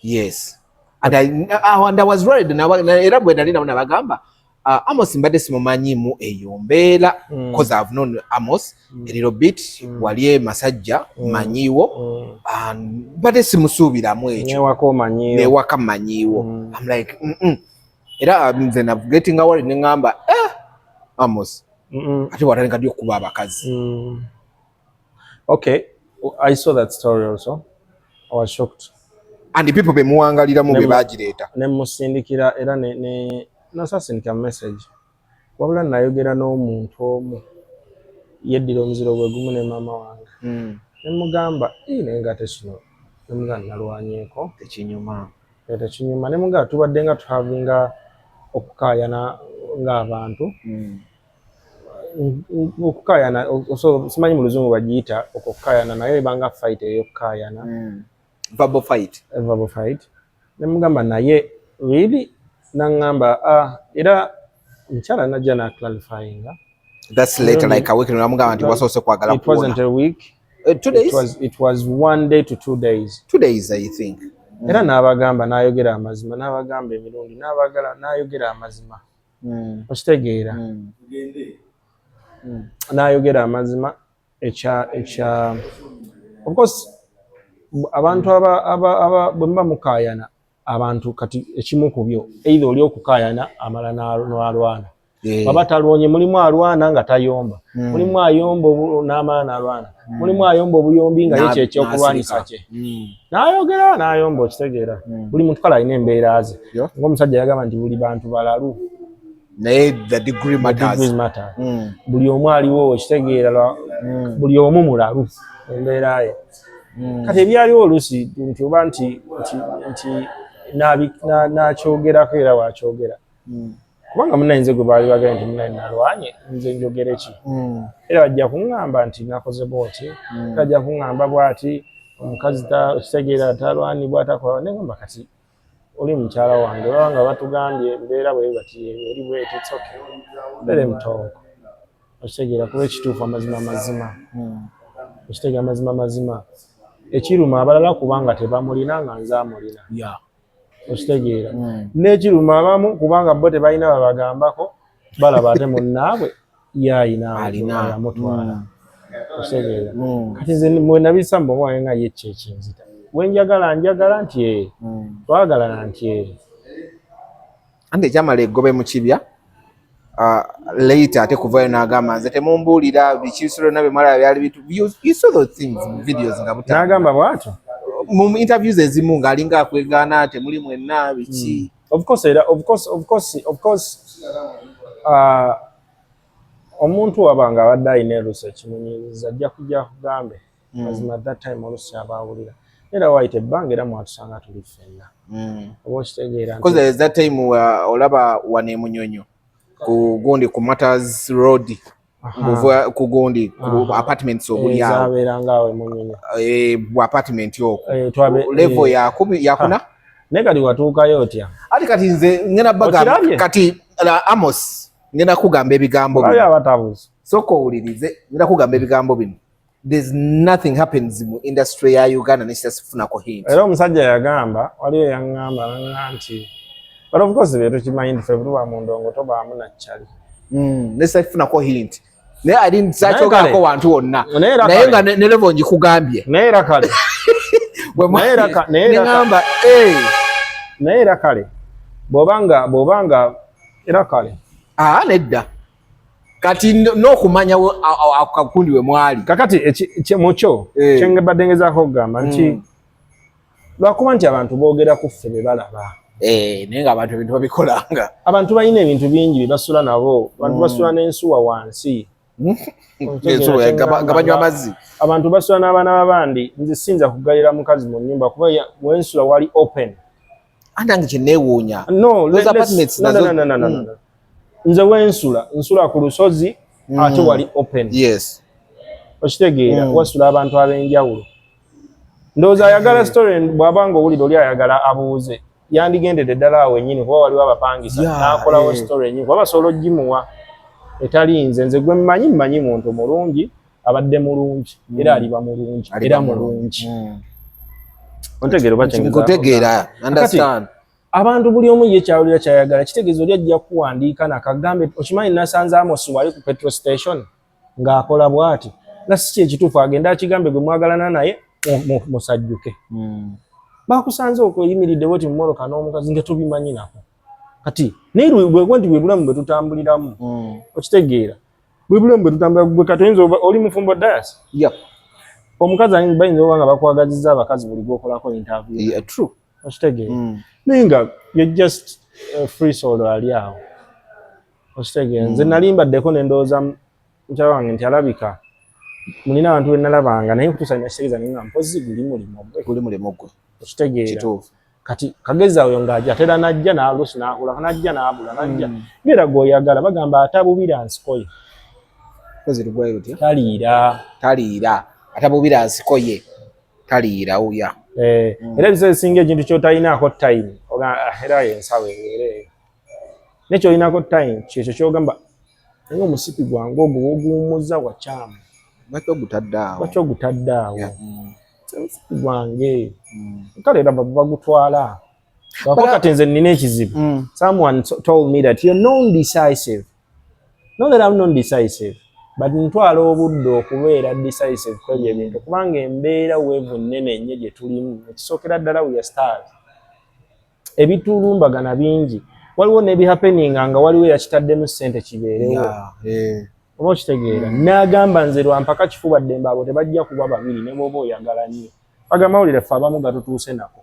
Yes, and I was worried. Era bwe nali nabo nabagamba, Amos mbadde simumanyimu eyo mbeera, 'cause I've known Amos a little bit, wali e Masajja, manyiwo, and mbadde simusuubiramu ekyo. Newaka omanyiyo. Newaka manyiwo. I'm like, Era nze na getting worried, neŋŋamba, eh, Amos ate watandika ddi okuba abakazi? Okay, I saw that story also. I was shocked. And the people bemuwangaliramu be bagireeta. Ne musindikira era ne nasasindika message, wabula nayogera n'omuntu omu yeddira omuziro gwe gumu ne maama wange, ne mugamba, "Ii, naye nga ate kino," ne mugamba, "nalwanyeeko." Tekinyuma. Tekinyuma. Ne mugamba tubadde nga tuhavinga okukaayana ng'abantu, okukaayana, so simanyi mu Luzungu bagiyita okukaayana, naye ebanga fight ey'okukaayana. Verbal fight. Verbal fight. Ne mugamba, naye really, naŋŋamba, ah, era mukyala najja na clarifyinga. That's later, like a week, namugamba nti wasoose kwagala. It wasn't a week. 2 days. It was 1 day to 2 days. 2 days, I think. Era n'abagamba, n'ayogera amazima, n'abagamba emirundi, n'abagala n'ayogera amazima, okitegeera? N'ayogera amazima ekya of course abantu aba bwe muba mukaayana abantu, kati ekimu ku byo either oli okukaayana amala n'alwana. Baba talwonye, mulimu alwana nga tayomba, mulimu ayomba n'amala n'alwana, mulimu ayomba obuyombi nga ye kyekyokulwanyisa N'asirika. kye. N'ayogera n'ayomba, okitegeera? Buli muntu kale alina embeera ze. Ng'omusajja yagamba nti buli bantu balalu. Naye the degree matters. Degrees matter. Buli omu aliwo, okitegeera, buli omu mulalu embeera ye. Kati ebyaliwo oluusi nti oba nti n'akyogerako era wakyogera, kubanga munnaye nze gwe baali bagambye nti munnaye nalwanye, nze njogere ki? Era bajja kuŋŋamba nti nakoze bwoti, bajja kuŋŋamba bw'ati omukazi okitegeera talwanibwa, takola. Neŋŋamba kati oli mukyala wange, baba nga batugambye embeera bwe bati eri bweti, it's okay, let them talk. Okitegeera? Kuba ekituufu, amazima mazima. Okitegeera? Amazima mazima. Ekiruma abalala kubanga tebamulina nga nze amulina. Okitegeera? N'ekiruma abamu kubanga bo tebalina babagambako, balaba ate munnaabwe ye ayina Alina. yamutwala. Okitegeera? Mm. Kati nze mwe nabisa mu bwange nga ye ki ekinzita, wenjagala njagala nti ee, twagalana nti ee. Anti ekyamala eggobe mu kibya, later ate kuvayo n'agamba, "Nze temumbuulira biki, byonna bye mwalaba byali bitu." You saw those things mu videos nga butambula. N'agamba bw'atyo. Mu interviews ezimu ng'alinga akwegaana, temuli mwenna biki. Of course, era of course, omuntu waba nga abadde alina eruusi ekimunyiiziza, ajja kujja kugambe mazima. That time oluusi aba awulira, era wayita ebbanga era mwatusanga tuli ffenna. Oba okitegeera nti Because there's that time olaba wano e Munyonyo ku gundi, ku Matters Road, ng'ova ku gundi, ku apartments obuli awo. Zabeeranga awo emunyonyo. Eh, bu apartment okwo. Eh, level yakuna. Naye kati watuukayo otya? Ati kati nze ngenda bagamba. Okirabye? Kati la Amos, ngenda kugamba ebigambo olabye bino. Abatabuzi. Sooka owulirize, ngenda kugamba ebigambo bino. There's nothing happens mu industry ya Uganda nekitasifunako hint. Era omusajja yagamba, waliwo yaŋŋamba naŋŋa nti, but of course bye tukimanyi nti ffe tuba mu ndongo tobaamu nakyali. Nesitafunako hint, naye I didn't, sakyogerako kale. wantu wonna. Naye era naye kale. Nga ne level ngikugambye. Naye era kale. Naye era Neŋŋamba, "Eh, naye era kale bw'obanga era kale." Aa, nedda, kati n'okumanya akakundi we mwali. Kakati mukyo Eh. kyembadde ngezaako okugamba nti lwakuba nti abantu boogera ku ffe be balaba. Eh, naye ng'abantu ebintu babikolanga. Abantu balina ebintu bingi bye basula nabo. Abantu basula n'ensuwa wansi. Ensuwa nga banywa amazzi. Abantu basula n'abaana b'abandi. Nze siyinza kugalira mukazi mu nnyumba kuba wensula wali open. Anti nange kyeneewuunya. No, Those apartments no, nazo- no, no, no, no, no. Nze wensula, nsula ku lusozi ate wali open. Okitegeera? Wasula abantu ab'enjawulo. Ndowooza ayagala story, bw'aba nga owulira oli ayagala abuuze, yandigendedde ddala awo wennyini kuba waliwo abapangisa, n'akolawo story ennyini kuba basobola ogimuwa etali nze. Nze gwe mmanyi, mmanyi muntu mulungi, abadde mulungi era aliba mulungi. Aliba era mulungi. mulungi. Ontegeera oba kyengezaako? Nkutegeera, understand. Abantu buli omu ye kyawulira kyayagala. Kitegeeza oli ajja kuwandiika nakagambe, "Okimanyi nasanze Amos wali ku petrol station ng'akola bw'ati," nga si kyekituufu. Agende akigambe gwe mwagalana naye musajjuke. Bakusanze okweyimiridde bwoti mu mmotoka n'omukazi nga tobimanyi nako. Kati naye bwegwe nti bwe bulamu bwe tutambuliramu. Okitegeera? Bwe bulamu bwe tutambulira. Gwe kati oyinza oli mufumbo, Dayas? Yep. Omukazi bayinza oba nga bakwagazizza abakazi buli gwokolako interview. Yeah, true. Okitegeera? Naye nga you're just free soul ali awo. Okitegeera? Nze nali mbaddeko ne ndowooza mukyala wange nti alabika mulina abantu be nalabanga naye nkutuusa nakitegeeza, naye nga mpozi guli mulimu gwe. Guli mulimu gwe. Okitegeera? Kituufu. Kati kagezi awo ng'ajja atera najja n'aluusi n'akula najja n'abula najja ngera gw'oyagala bagamba atabubira nsiko ye. Kozi lugwayo lutya? Taliira. Taliira. Atabubira nsiko ye taliira uya. Eh, era ebiseera ebisinga ekintu ky'otalinaako time ogamba, "Ah, era yensawo ebeere eyo." Naye ky'olinako time kyekyo ky'ogamba, "Naye omusipi gwange ogwo woguwummuza wakyamu." Lwaki ogutadde awo? Lwaki ogutadde awo? Omusipi gwange kale era bagutwala. Lwakuba kati nze nina ekizibu. Someone told me that you're non-decisive. Not that I'm non-decisive, but ntwala obudde okubeera decisive ku ebyo ebintu kubanga embeera weevu nnene nnyo gye tulimu. Ekisookera ddala, we are stars, ebitulumbagana bingi, waliwo n'ebihappeninga nga waliwo eyakitaddemu ssente kibeerewo. Oba okitegeera? N'agamba, "Nze lwampaka kifuba ddembe, abo tebajja kuba babiri ne bw'oba oyagala nnyo." Bagamba, "Awulire, ffe abamu gatutuuse nako."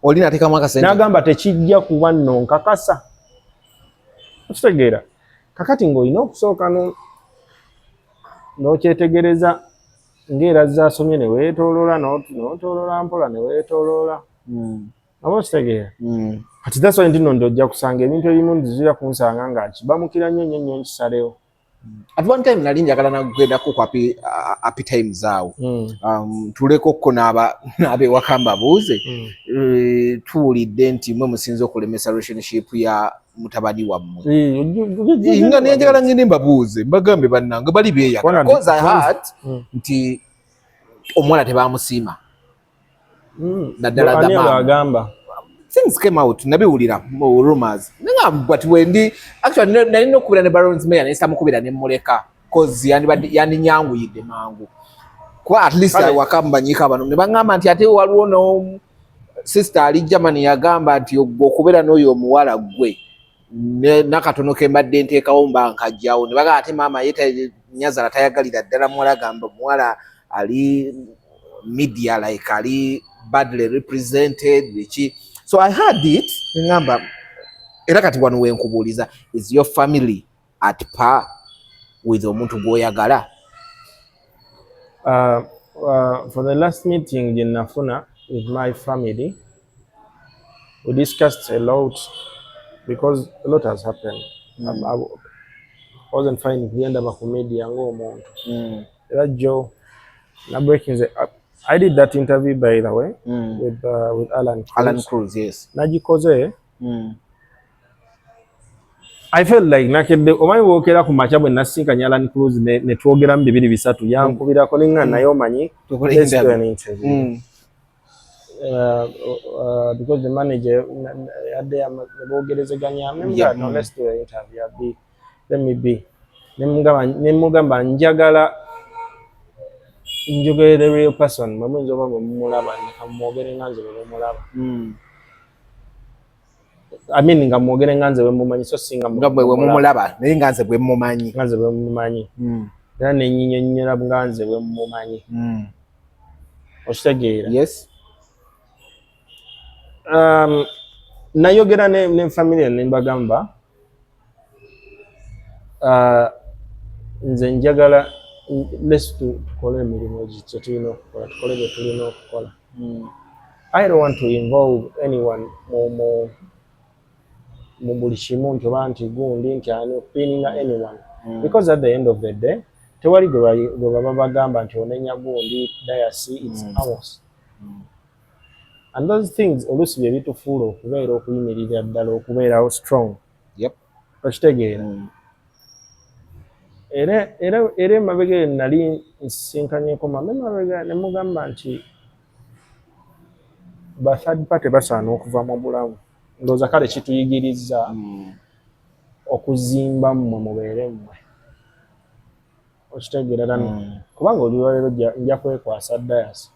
Oli nateekamu akasente. N'agamba, "Tekijja kuba nno nkakasa." Okitegeera? Kakati ng'olina okusooka n'okyetegereza ng'era zaasomye ne weetooloola, n'otooloola mpola ne weetooloola. Oba okitegeera? Kati that's why nti nno ojja kusanga ebintu ebimu nzira kunsanga nga kibamukira nnyo nnyo nnyo nkisalewo. At one time nali njagala nagendako ku Happy Times awo. Tulekokko n'abewaka mbabuuze. Tuwulidde nti mwe musinze okulemesa relationship ya mutabani wammwe, nga nenjagala ngende mbabuuze, mbagambe, bannange, bali beeyagala, 'cause I heard nti omuwala tebamusiima. Naddala the agamba. Things came out, nabiwulira mu rumors. Nenga, but wendi actually nalina okukubira ne Barons Mayor, naye samukubira ne muleka, 'cause yandibadde yandinyanguyidde mangu, kuba at least awaka mbanyiika bano ne baŋŋamba nti ate waliwo no sister ali Germany yagamba nti gwe okubeera n'oyo omuwala gwe nakatono ke mbadde nteekawo mba nkajjawo. Ne bagamba ate maama ye nyazala tayagalira ddala muwala, gamba muwala ali media like ali badly represented, biki. So I heard it, ngamba era kati wano wenkubuuliza, is your family at par with omuntu gw'oyagala? For the last meeting gye nafuna with my family, we discussed a lot because a lot has happened. I wasn't fine kugenda ku media ng'omuntu. Era jjo na breaking the, I did that interview, by the way, with Alan Cruz. Alan Cruz, yes. Nagikoze. I felt like nakedde, omanyi bwokera ku makya, bwe nasinkanye Alan Cruz ne twogeramu bibiri bisatu, yankubirako ne ŋŋa naye omanyi, let's do an interview. Because the manager yadde ne boogerezeganya ne mugamba, "No, let's do an interview. I'll be, let me be." Ne mugamba njagala njogere the real person, mwe muyinza oba bwe mumulaba, leka mwogere nga nze bwe mumulaba. I mean, nga mwogere nga nze bwe mumanyi, so si nga nga bwe mumulaba, naye nga nze bwe mumanyi. Nga nze bwe mumanyi. Era nenyinyonnyola nga nze bwe mumanyi. Okitegeera? Yes. Nayogera ne family ne mbagamba, nze njagala let's tukole emirimu gye tulina okukola, tukole bye tulina okukola. I don't want to involve anyone mu buli kimu, nti oba nti gundi nti ani pininga anyone, because at the end of the day tewali gwe baba bagamba nti onenya gundi Dias, it's Amos. And those things oluusi bye bitufuula okubeera okuyimirira ddala, okubeerawo strong. Okitegeera? Mm. Era emabega eyo nali nsisinkanyeko mama emabega ne mugamba nti ba third party basaana okuva mu bulamu. Ndowooza kale kituyigiriza okuzimba mmwe mubeere mmwe, okitegeera? Than kubanga olwaleero nja kwekwasa Dias,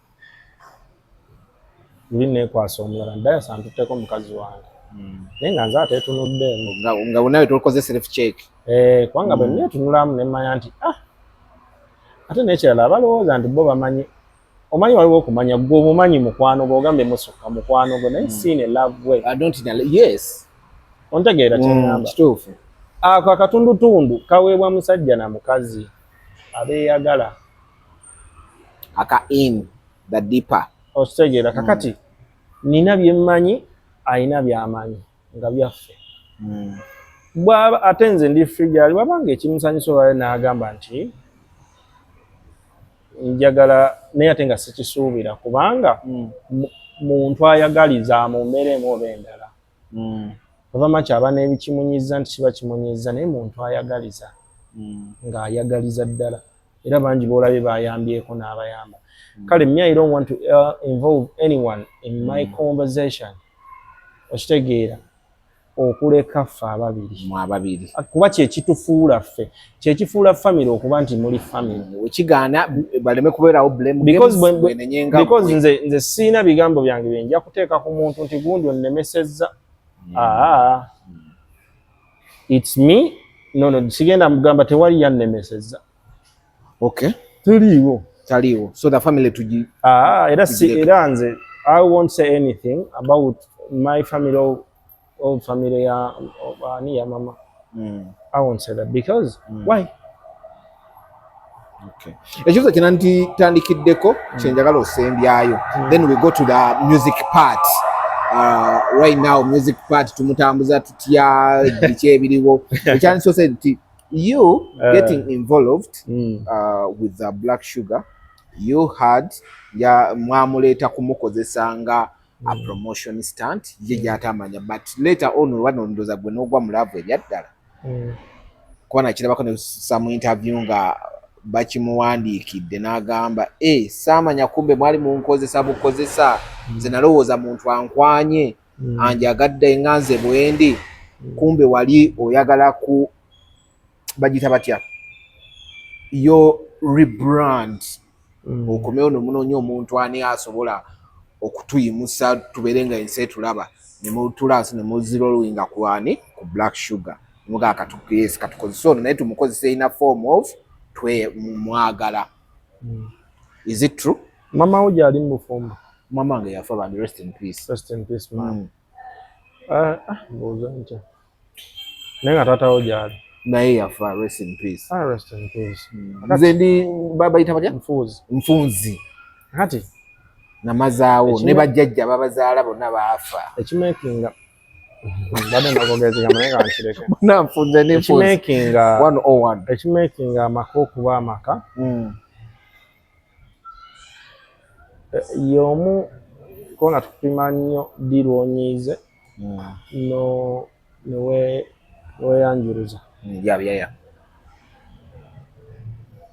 luli neekwasa omulala, Dias antutteko mukazi wange, naye nga nze ateetunuddeemu. Nga nawe tokoze self check. Eh, kubanga bwe neetunulamu ne mmanya nti ah, ate n'ekirala abalowooza nti bo bamanyi, omanyi waliwo okumanya gwe omumanyi mukwano gwe, ogambye musukka mukwano gwe, naye si in a love way. I don't know. Yes. Ontegeera kyeŋŋamba? Kituufu. Ako akatundutundu kaweebwa musajja na mukazi abeeyagala. Aka in the deeper. Okitegeera? Kakati nina bye mmanyi, alina by'amanyi nga byaffe. Bwaba ate nze ndi free gyali, bwabanga ekimusanyusa olwaleero n'agamba nti njagala, naye ate nga sikisuubira, kubanga muntu ayagaliza mu mbeera emu oba endala. Ova maki aba n'ebikimunyiza nti kiba kimunyiza, naye muntu ayagaliza, ng'ayagaliza ddala, era bangi boolabye bayambyeko n'abayamba. Kale me, I don't want to involve anyone in my conversation, okitegeera? Okuleka ffe ababiri. Mu ababiri. Kuba kyekitufuula ffe, kyekifuula family okuba nti muli family. Wekigaana baleme kubeerawo blame Because games, bwenenye nga because ggwe. nze siina bigambo byange byenja kuteeka ku muntu nti gundi onnemesezza. Aa, it's me, no, sigenda mugamba tewali yannemesezza. Teliiwo. Taliiwo, so the family tugi Aa, era si tugireke. Era nze I won't say anything about my family or family ya ani, ya mama. I won't say that because why? Okay. Ekibuzo kye nanditandikideko kyenjagala osembyayo, then we go to the music part. Right now music part tumutambuza tutya? Biki ebiriwo? Ekyandisoose nti you getting involved with the Black Sugar, you had ya mwamuleeta kumukozesa nga a promotion stunt ye gyatamanya, but later on oba nondoza gwe n'ogwa mu love ebyaddala, kuba nakirabako ne some interview nga bakimuwandiikidde n'agamba, "E, saamanya kumbe mwali munkozesa bukozesa, nze nalowooza muntu ankwanye, anjagadde nga nze bwendi, kumbe wali oyagala ku bagita batya yo rebrand, okomewo nomunoonya omuntu ani asobola okutuyimusa tubeere nga ensi etulaba, nemutula nsi nemuzirolwinga ku ani, ku Black Sugar, nemugaa yes, katukozese ono, naye tumukozese in a form of twe mwagala." Is it true? Mama wo gyali mu bufumbo? Mama wange yafa bambi, rest in peace. Rest in peace, mama. Ah, ah, mbuuza ntya naye nga taata wo gyali? Naye yafa, rest in peace. Ah, rest in peace. Nze ndi bayita batya? Nfuuzi. Nfunzi. Kati namazaawo ne bajjajja babazaala bonna baafa. Ekimakinga mbadde nakwogera ekigambo naye nga nkireke. Bonna nfunze ne nfunzi. Ekimakinga 101. Ekimakinga amaka okuba amaka, y'omu kubanga tukupima nnyo ddi lw'onyiize no neweeyanjuluza. Yeah.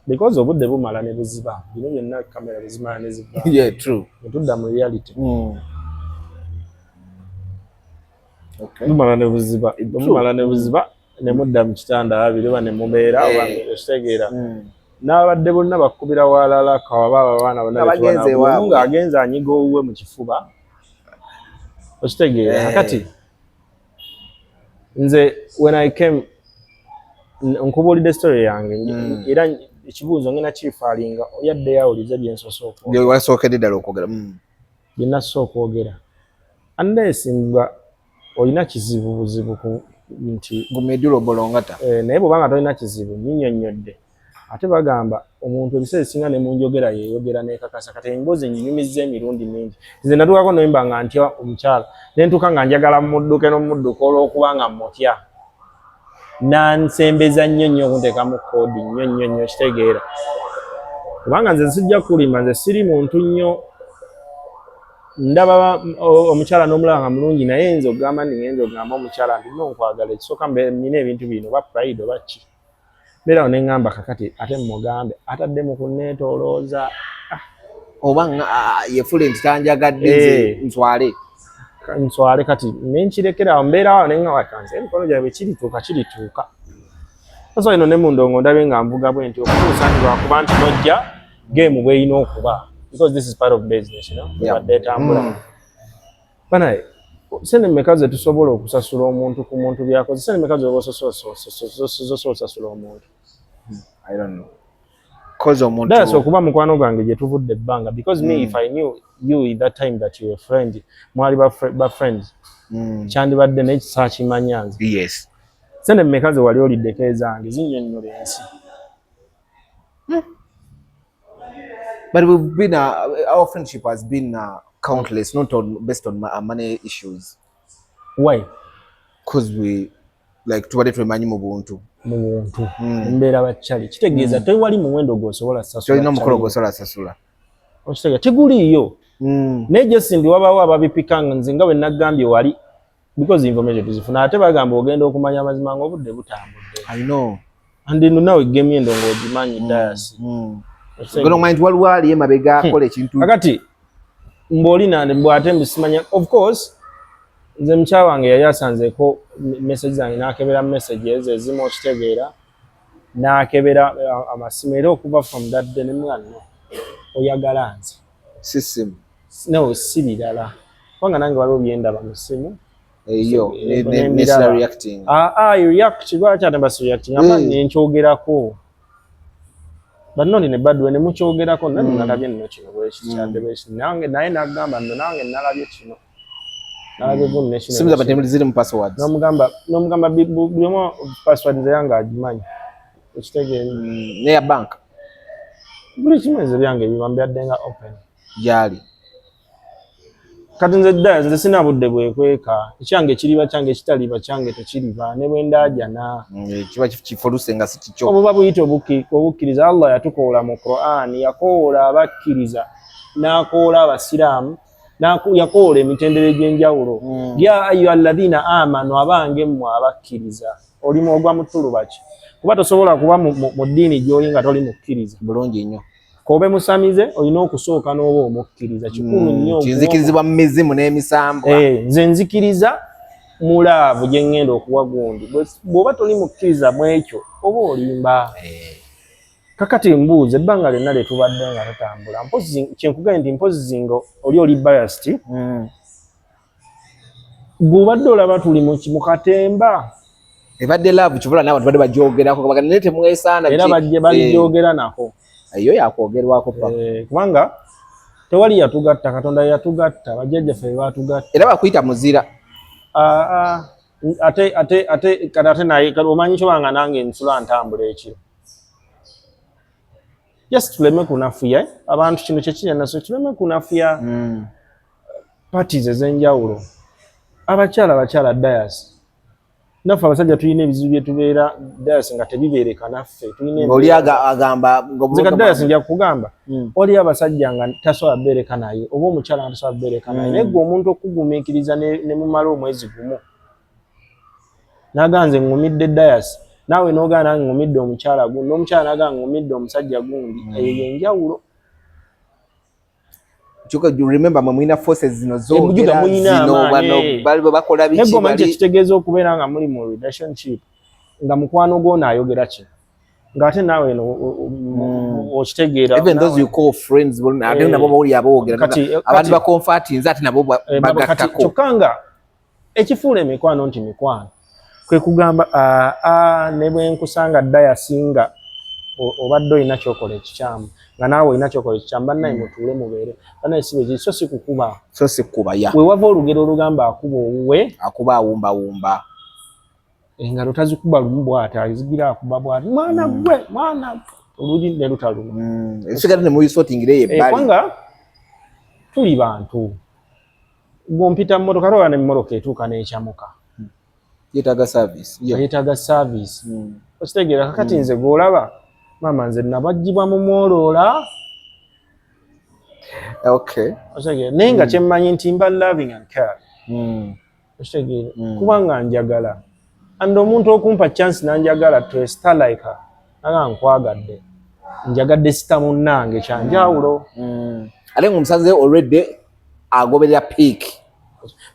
Because obudde bumala ne buziba, bino byonna kamera bwezimala ne ziva, Yeah, true. ne tudda mu reality. Okay. Bumala ne buziba, bumala ne buziba, ne mudda mu kitanda ababiri oba ne mubeera oba okitegeera. N'abadde bonna bakubira walala kawaba abo abaana bonna Nga bagenze betubona, buli omu ewaabwe. ng'agenze anyiga owuwe mu kifuba, okitegeera. Kakati nze when I came, nkubuulidde story yange, era ekibuuzo ngenda kiifaalinga yadde yawulize byensoose okwogera. Bye wasookedde ddala okwogera. Bye nasoose okwogera, unless nga olina kizibu buzibu ku nti Gumedula obolongata. Eh, naye bw'obanga tolina kizibu nnyinnyonnyodde. Ate bagamba omuntu ebiseera ebisinga ne mu njogera yeeyogera neekakasa. Kati emboozi nginyumizza emirundi mingi. Nze natuukako nemba nga ntya omukyala, ne ntuuka nga njagala mmudduke n'omudduka olw'okuba nga mmutya, nansembeza nnyo nnyo okunteekamu koodi nnyo nnyo nnyo, kitegeera, kubanga nze sijja kulimba, nze siri muntu nnyo ndaba omukyala n'omulaba nga mulungi, naye nze okugamba nti ngenza ogamba omukyala nti no nkwagala, ekisooka nina ebintu bino oba pride oba ki, mbeerawo ne ŋŋamba kakati ate mugambe atadde mu kunneetoolooza. Oba yefule nti tanjagadde, nze nswale. Nswale. Kati nenkirekera awo, mbeerawo awo ne ŋŋamba kanze emikono gyange kirituuka kirituuka. Sasa ino ne mu ndongo ndabye nga nvuga bwe nti okutuusa nti lwakuba nti nojja game bw'erina okuba, because this is part of business, ebadde etambula. Banaye, sente mmeka ze tusobola okusasula omuntu ku muntu byakoze? Sente mmeka zoba osobola osasula omuntu? I don't know. 'Cause omuntu Dayasi okuba mukwano gwange gye tuvudde ebbanga, because me, if I knew you in that time that you were friend, mwali ba friends, kyandibadde naye saakimanya nze. Sente mmeka ze wali oliddeko ezange? Zinnyonnyola ensi. But we've been our friendship has been countless, not on based on money issues. Why? 'Cause we like tubadde twemanyi mu buntu. Mu buntu. Mbeera bakyali kitegeeza tewali muwendo gw'osobola sasula. Tolina omukolo kyali. gw'osobola sasula. Okitegeera, teguliiyo. Naye Jesindi wabaawo ababipika nga nze nga bwe naggambye wali, because information tuzifuna, ate bagamba ogenda okumanya amazima ng'obudde butambudde. I know. And no nawe game endongo ogimanyi, Dayasi. Ogenda okumanya nti waliwo ali emabega akola ekintu. Kakati mbw'oli nande bw'ate mbisimanya, of course nze mukyala wange yali asanzeeko message zange, n'akebera messages ezimu, okitegeera, n'akebera amasimu, era okuva from that day nemugamba, "No, oyagala nze." Si simu. No, si birala, kubanga nange waliwo byendaba mu ssimu. Eyo Nembiraba. Ne reacting. Ah, ah, you react, lwaki ate mbasi reacting amba nenkyogerako, bannoni ne badwe ne mukyogerako nani, nalabye nno kino bwekikyadde bweki, nange naye nagamba nno nange nalabye kino, nalabye guno ne kino Simu ne z'abantu kino. ziri mu passwords. N'omugamba buli omu password ze yange agimanyi, okitegeera. Neya bank. Buli kimu nze byange biba mbyadde nga open. Gyali. Kati nze ddala nze sina budde bwekweka, ekyange kiriba kyange, ekitaliba kyange tekiriba, ne bwe ndaajana. Kiba kifoluse nga si kikyo. Obuba buyite obukkiriza. Allah yatukoola mu Quran, yakoola abakkiriza n'akoola abasiraamu Yakoola emitendera egy'enjawulo. Ya ayuha alladhina amanu, abange mmwe abakkiriza. Olimu ogwa mutuluba ki? Kuba tosobola kuba mu ddiini gy'oli nga toli mukkiriza. Bulungi nnyo. Kobe musamize, olina okusooka n'oba omukkiriza. Kikulu nnyo. Kinzikirizibwa mu mizimu n'emisambwa. Nze nzikiriza mu love gye ŋŋenda okuwa gundi. Bw'oba toli mukkiriza mu ekyo, oba olimba. Kakati mbuuza, ebbanga lyonna lye tubadde nga tutambula, mpozi kyenkugambye nti mpozi nga oli biased, bw'obadde olaba tuli mu katemba. Ebadde love kibula n'abantu badde bagyogerako bagamba naye temwesaana. Era bajje balijogera nako. Eyo yakwogerwako pa. Kubanga tewali yatugatta, Katonda yatugatta, bajjajjaffe be batugatta. Era bakuyita muzira. Ah, ah, ate ate ate kati ate naye kati omanyi kyobanga nange nsula ntambula ekiro, just tuleme kunafuya, eh? Abantu kino kyekirya naso, tuleme kunafuya parties ez'enjawulo. Abakyala dayas, naffe abasajja tulina ebizibu byetubeera dayas nga tebibeereka naffe tulina. Ng'oli agamba. Nze ka dayas nja kugamba, waliyo abasajja nga tasobola beereka naye, oba omukyala nga tasobola beereka naye, naye gwe omuntu okugumiikiriza ne mumala omwezi gumu naga nze ŋŋumidde dayas, naawe n'ogaa nange ŋŋumidde omukyala gundi, n'omukyala naga ŋŋumidde omusajja gundi, eyo yenjawulo. Kyokka you remember mwe mulina forces zino. Mujjuka zogera mulina zino amaanyi, bano bali bakola naye biki gwe omanyi bali kyekitegeeza okubeera nga muli mu relationship nga mukwano gw'ono ayogera kino, ng'ate naawe eno okitegeera. Even those you call friends ate nabo bawulira aboogera. Abantu baconfirminze ate nabo kati bagattako. Kyokka nga ekifuula emikwano nti mikwano kwe kugamba, aa, ne bwe nkusanga ddayasinga obadde olina kyokola ekikyamu, nga naawe olina kyokola ekikyamu, bannaye mutuule mubeere bannaye, si bwekiri, so si kukuba. So si kuba ya. We wava olugero olugamba akuba owuwe akuba awumbawumba. Engalo tazikuba lumu bw'ati, azigira akuba bw'ati, mwana gwe, mwana oluli ne lutaluma. Ekisigala ne mubisortingira eyo ebbali. Kubanga tuli bantu, gwompita mmotoka toba nemmotoka etuuka n'ekyamuka. Yeetaaga service. Yeetaaga service. Okitegeera? Kakati nze gw'olaba maama, nze nabagibwa mu mwoloola. Okitegeera? Naye nga kyemmanyi nti mba loving and care. Okitegeera? Kubanga njagala, and omuntu okumpa chance nanjagala to a star like her, naga nkwagadde, njagadde sita munnange, kyanjawulo. Ate ng'omusanze already agoberera peak.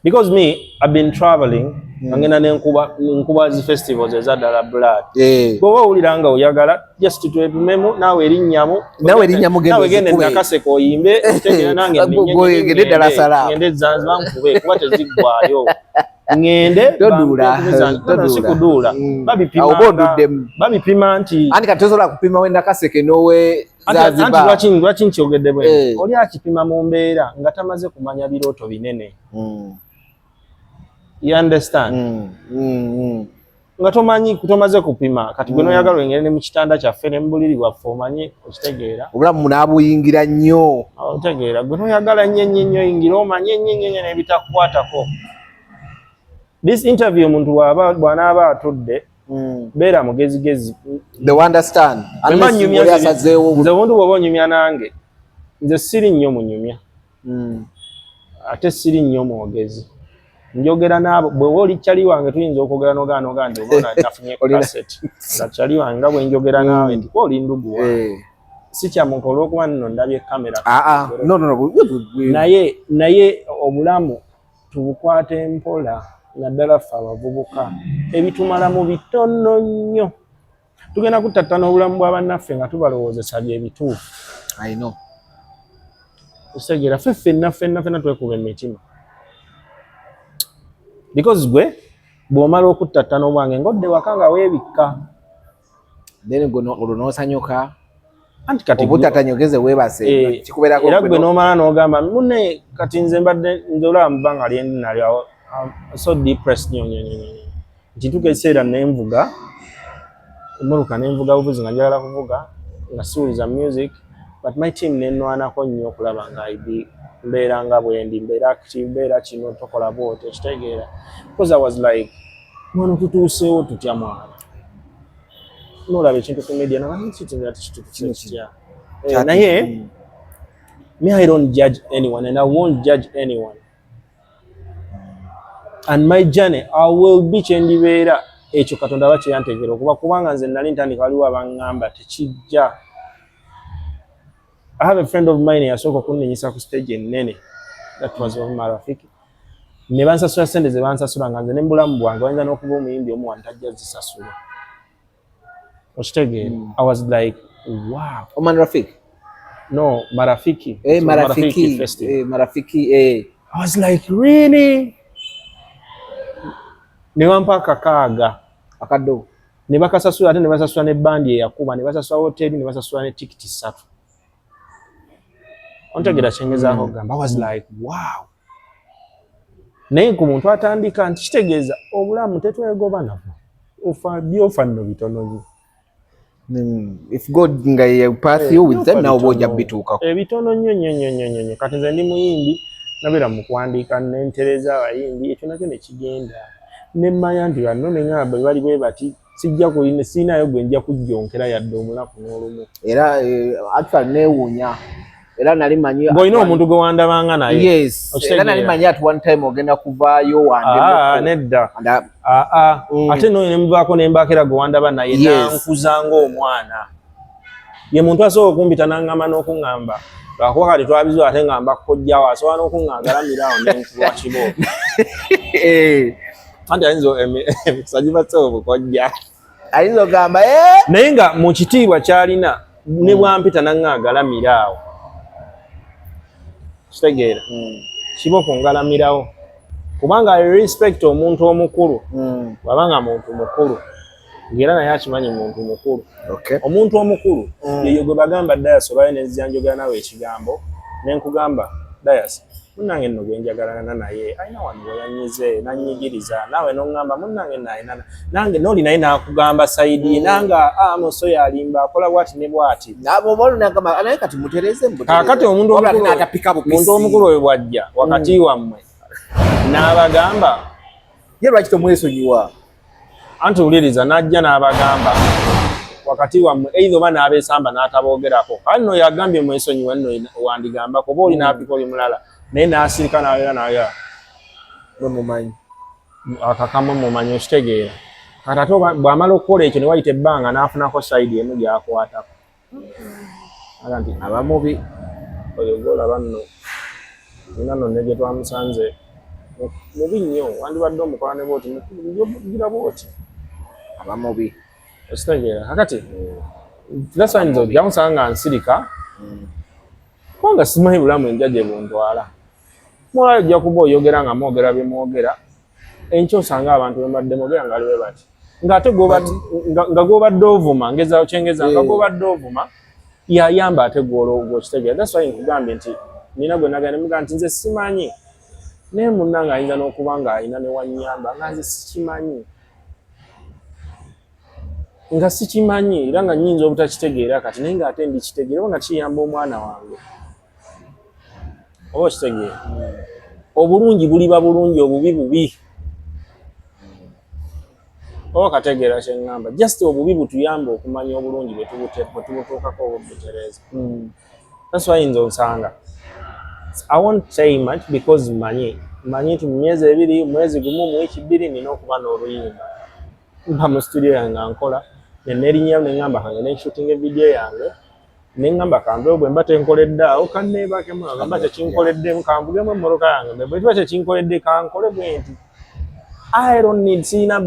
Because me, I've been traveling, ngenda nenkuba nkuba zi festivals ezaddala blood. Bw'oba owulira nga oyagala just twepimemu, naawe erinnyamu. Naawe erinnya mugendo naawe genda ozikube. Nakaseke oyimbe, otegeera, nange Gwe gende ddala Salaama. Ngende Zanzibar nkube, kuba teziggwayo, ngende. Toduula, Bampe toduula. Sikuduula. Awo oba oduddemu. Babipima nti Anti kati tosobola kupima we Nakaseke n'owe Anti Zanzibar. lwaki nkyogedde bwe? Oli akipima mu mbeera nga tamaze kumanya birooto binene. You understand? Nga tomanyi, tomaze kupima, kati gwe noyagala oyingire ne mu kitanda kyaffe ne mu buliri bwaffe, omanye, okitegeera? Obulamu n'abuyingira nnyo. Otegeera, gwe noyagala nnyo nnyo nnyo oyingire, omanye nnyo nnyo nnyo n'ebitakukwatako. This interview, omuntu bw'anaaba atudde, beera mugezigezi. They understand. Bwe mba Unless nnyumya oli asazeewo. Nze omuntu bw'oba onyumya nange, nze siri nnyo munyumya, ate siri nnyo mwogezi. Njogera naabo bweoba oli kyali wange, tuyinza okwogera nogaa nogaa nti oba nafunye cassette nga kyali wange, nga bwe njogera naawe nti kuba oli ndugu wange. Si kyamuka olw'okuba nno ndabye kamera. Ah, ah. No, no, no. Naye obulamu tubukwate mpola, naddala ffe abavubuka, ebitumala mu bitono nnyo. Tugenda kuttattana obulamu bwa bannaffe nga tubalowoozesa bye bituufu. I know. Okitegeera? Ffe ffenna ffenna ffenna twekuba emitima, because gwe bw'omala okuttattana obwange ng'odde waka nga weebikka. Then gwe olwo n'osanyuka. Anti kati Obutatanyogeze weebase. Kikubeerako. Era gwe n'omala n'ogamba munne, kati nze mbadde nze olaba mu bbanga lyendi nalyo awo, I'm so depressed nnyo nnyo nnyo nnyo nti ntuuka ekiseera nenvuga emmotoka, nenvuga buvuzi nga njagala kuvuga nga siwuliza music, but my team nenwanako nnyo okulaba nga IB mbeera nga bwendi, mbeera active, mbeera kino, tokola bwoti, okitegeera? Because I was like, mwana, tutuuseewo tutya? Mwana, nolaba ekintu ku media nakitinga kitutuse kitya? Naye Me, I don't judge anyone and I won't judge anyone. And my journey, I will be kyendibeera ekyo Katonda aba kyeyantegera okuba, kubanga nze nali ntandika, waliwo abaŋŋamba tekijja. I have a friend of mine yasooka okunnenyisa ku stage ennene, that was of Marafiki, ne bansasula sente ze bansasula nga nze ne mubulamu bwange bayinza n'okuba omuyimbi omu wantajja zisasula, okitegeera? I was like, "Wow." Oman Rafik? No, Marafiki. Eh, Marafiki. Festival. Eh, Marafiki, eh. I was like, "Really?" Ne bampa akakaaga. Akaddo. Ne bakasasula, ate ne basasula ne bandi eyakuba, ne basasula hoteri, ne basasula ne tikiti 3. Ontegera kyengezaako okugamba? I was like, "Wow." Naye ku muntu atandika nti kitegeeza obulamu tetwegoba nabwo, ofa byofa nno bitono nnyo. If God nga ye path you with them, nawe oba ojja bituukako. Ebitono nnyo nnyo nnyo nnyo nnyo nnyo. Kati nze ndi muyimbi, nabeera mu kuwandiika, nentereza abayimbi, ekyo nakyo ne kigenda, nemmanya nti banno neŋŋamba bwe bali bwe bati, sijja kulina, siinayo gwe nja kujjonkera yadde omunaku n'olumu. Era actually neewuunya, era nali manyi Ng'olina omuntu gwe wandabanga naye. Yes, era nali manyi at one time ogenda kuvaayo wandemu. Nedda. Ate noyo nemuvaako nembaako era gwe wandaba naye. Nankuza ng'omwana, ye muntu asobola okumpita n'aŋŋamba n'okuŋŋamba, lwakuba kati twabizwa, ate ngamba kojjawo asobola n'okuŋŋangalamira awo nenkulwa kibooko. Anti ayinza emikisa gibatse obukojja. Ayinza ogamba, "Eh!" Naye nga mu kitiibwa kyalina ne bwampita naŋŋagalamira awo, kitegeera, kibooko ngalamirawo kubanga I respect omuntu omukulu. Bw'aba nga muntu mukulu, ng'era naye akimanyi muntu mukulu. Omuntu omukulu yeyo gwe bagamba, "Dayas," olwayo nenzija njogera nawe ekigambo nenkugamba, "Dayas, munnange nno gwe njagalana naye alina wano we yanyize nanyigiriza," naawe noŋŋamba, "Munnange nno alina nange," nooli naye n'akugamba side ye, nanga amoso yalimba akola bwati ne bwati. Nabo bolo nagamba naye kati mutereze mutereze. Kaakati omuntu Wabula ate omukulu, n'atapika bupisi. Omuntu omukulu oyo bw'ajja wakati wammwe n'abagamba, Ye lwaki tomwesonyiwa? Anti wuliriza, n'ajja n'abagamba wakati wammwe, either oba n'abeesamba n'ataboogerako, kale nno yagambye mwesonyiwe, nno wandigambako oba oli n'apika oli mulala, naye n'asirika n'abeera naye Mwe mumanyi. Akakamwe mumanyi, okitegeera? Kati ate bw'amala okukola ekyo ne wayita ebbanga n'afunako side emu gy'akwatako. Aga nti Abamubi. Oyo gwolaba nno nina nno ne gye twamusanze mubi nnyo, wandibadde omukola ne bwoti, gira bwoti. Abamubi. Okitegeera? Kakati that's why nze ojja kusanga nga nsirika, kubanga simanyi bulamu enja gye buntwala. Mulayo ojja kuba oyogera nga mwogera bye mwogera, enkya osanga abantu bembadde mwogera nga baliwe bati, ng'ate nga gw'obadde ovuma, ngezaawo kyengeza nga gw'obadde ovuma yayamba ate gw'okitegeera. That's why nkugambye nti nina gwe nagenda nemugamba nti nze simanyi, naye munnange ayinza n'okuba ng'alina ne wanyamba nga nze sikimanyi, nga sikimanyi, era nga nnyinza obutakitegeera kati, naye ng'ate ndikitegeera oba nga kiyamba omwana wange, oba okitegeera? Obulungi buliba bulungi, obubi bubi, oba kategeera kyeŋŋamba? Just obubi butuyamba okumanya obulungi bwe tubutuukako oba obutereeza. That's why nze onsanga I won't say much because manyi nti mu myezi 2, mwezi 1, mu wiiki 2 nina okuba n'oluyimba. Mba mu studio yange nga nkola, nenerinyamu neŋŋamba kange nenshootinga video yange, neŋŋamba kanveewo, bwe mba tenkoledde awo kanneebakemu, nga mba tekinkoleddemu kanvugemu emmotoka yange, bwe kiba tekinkoledde kankole bwe nti. I don't need, sirina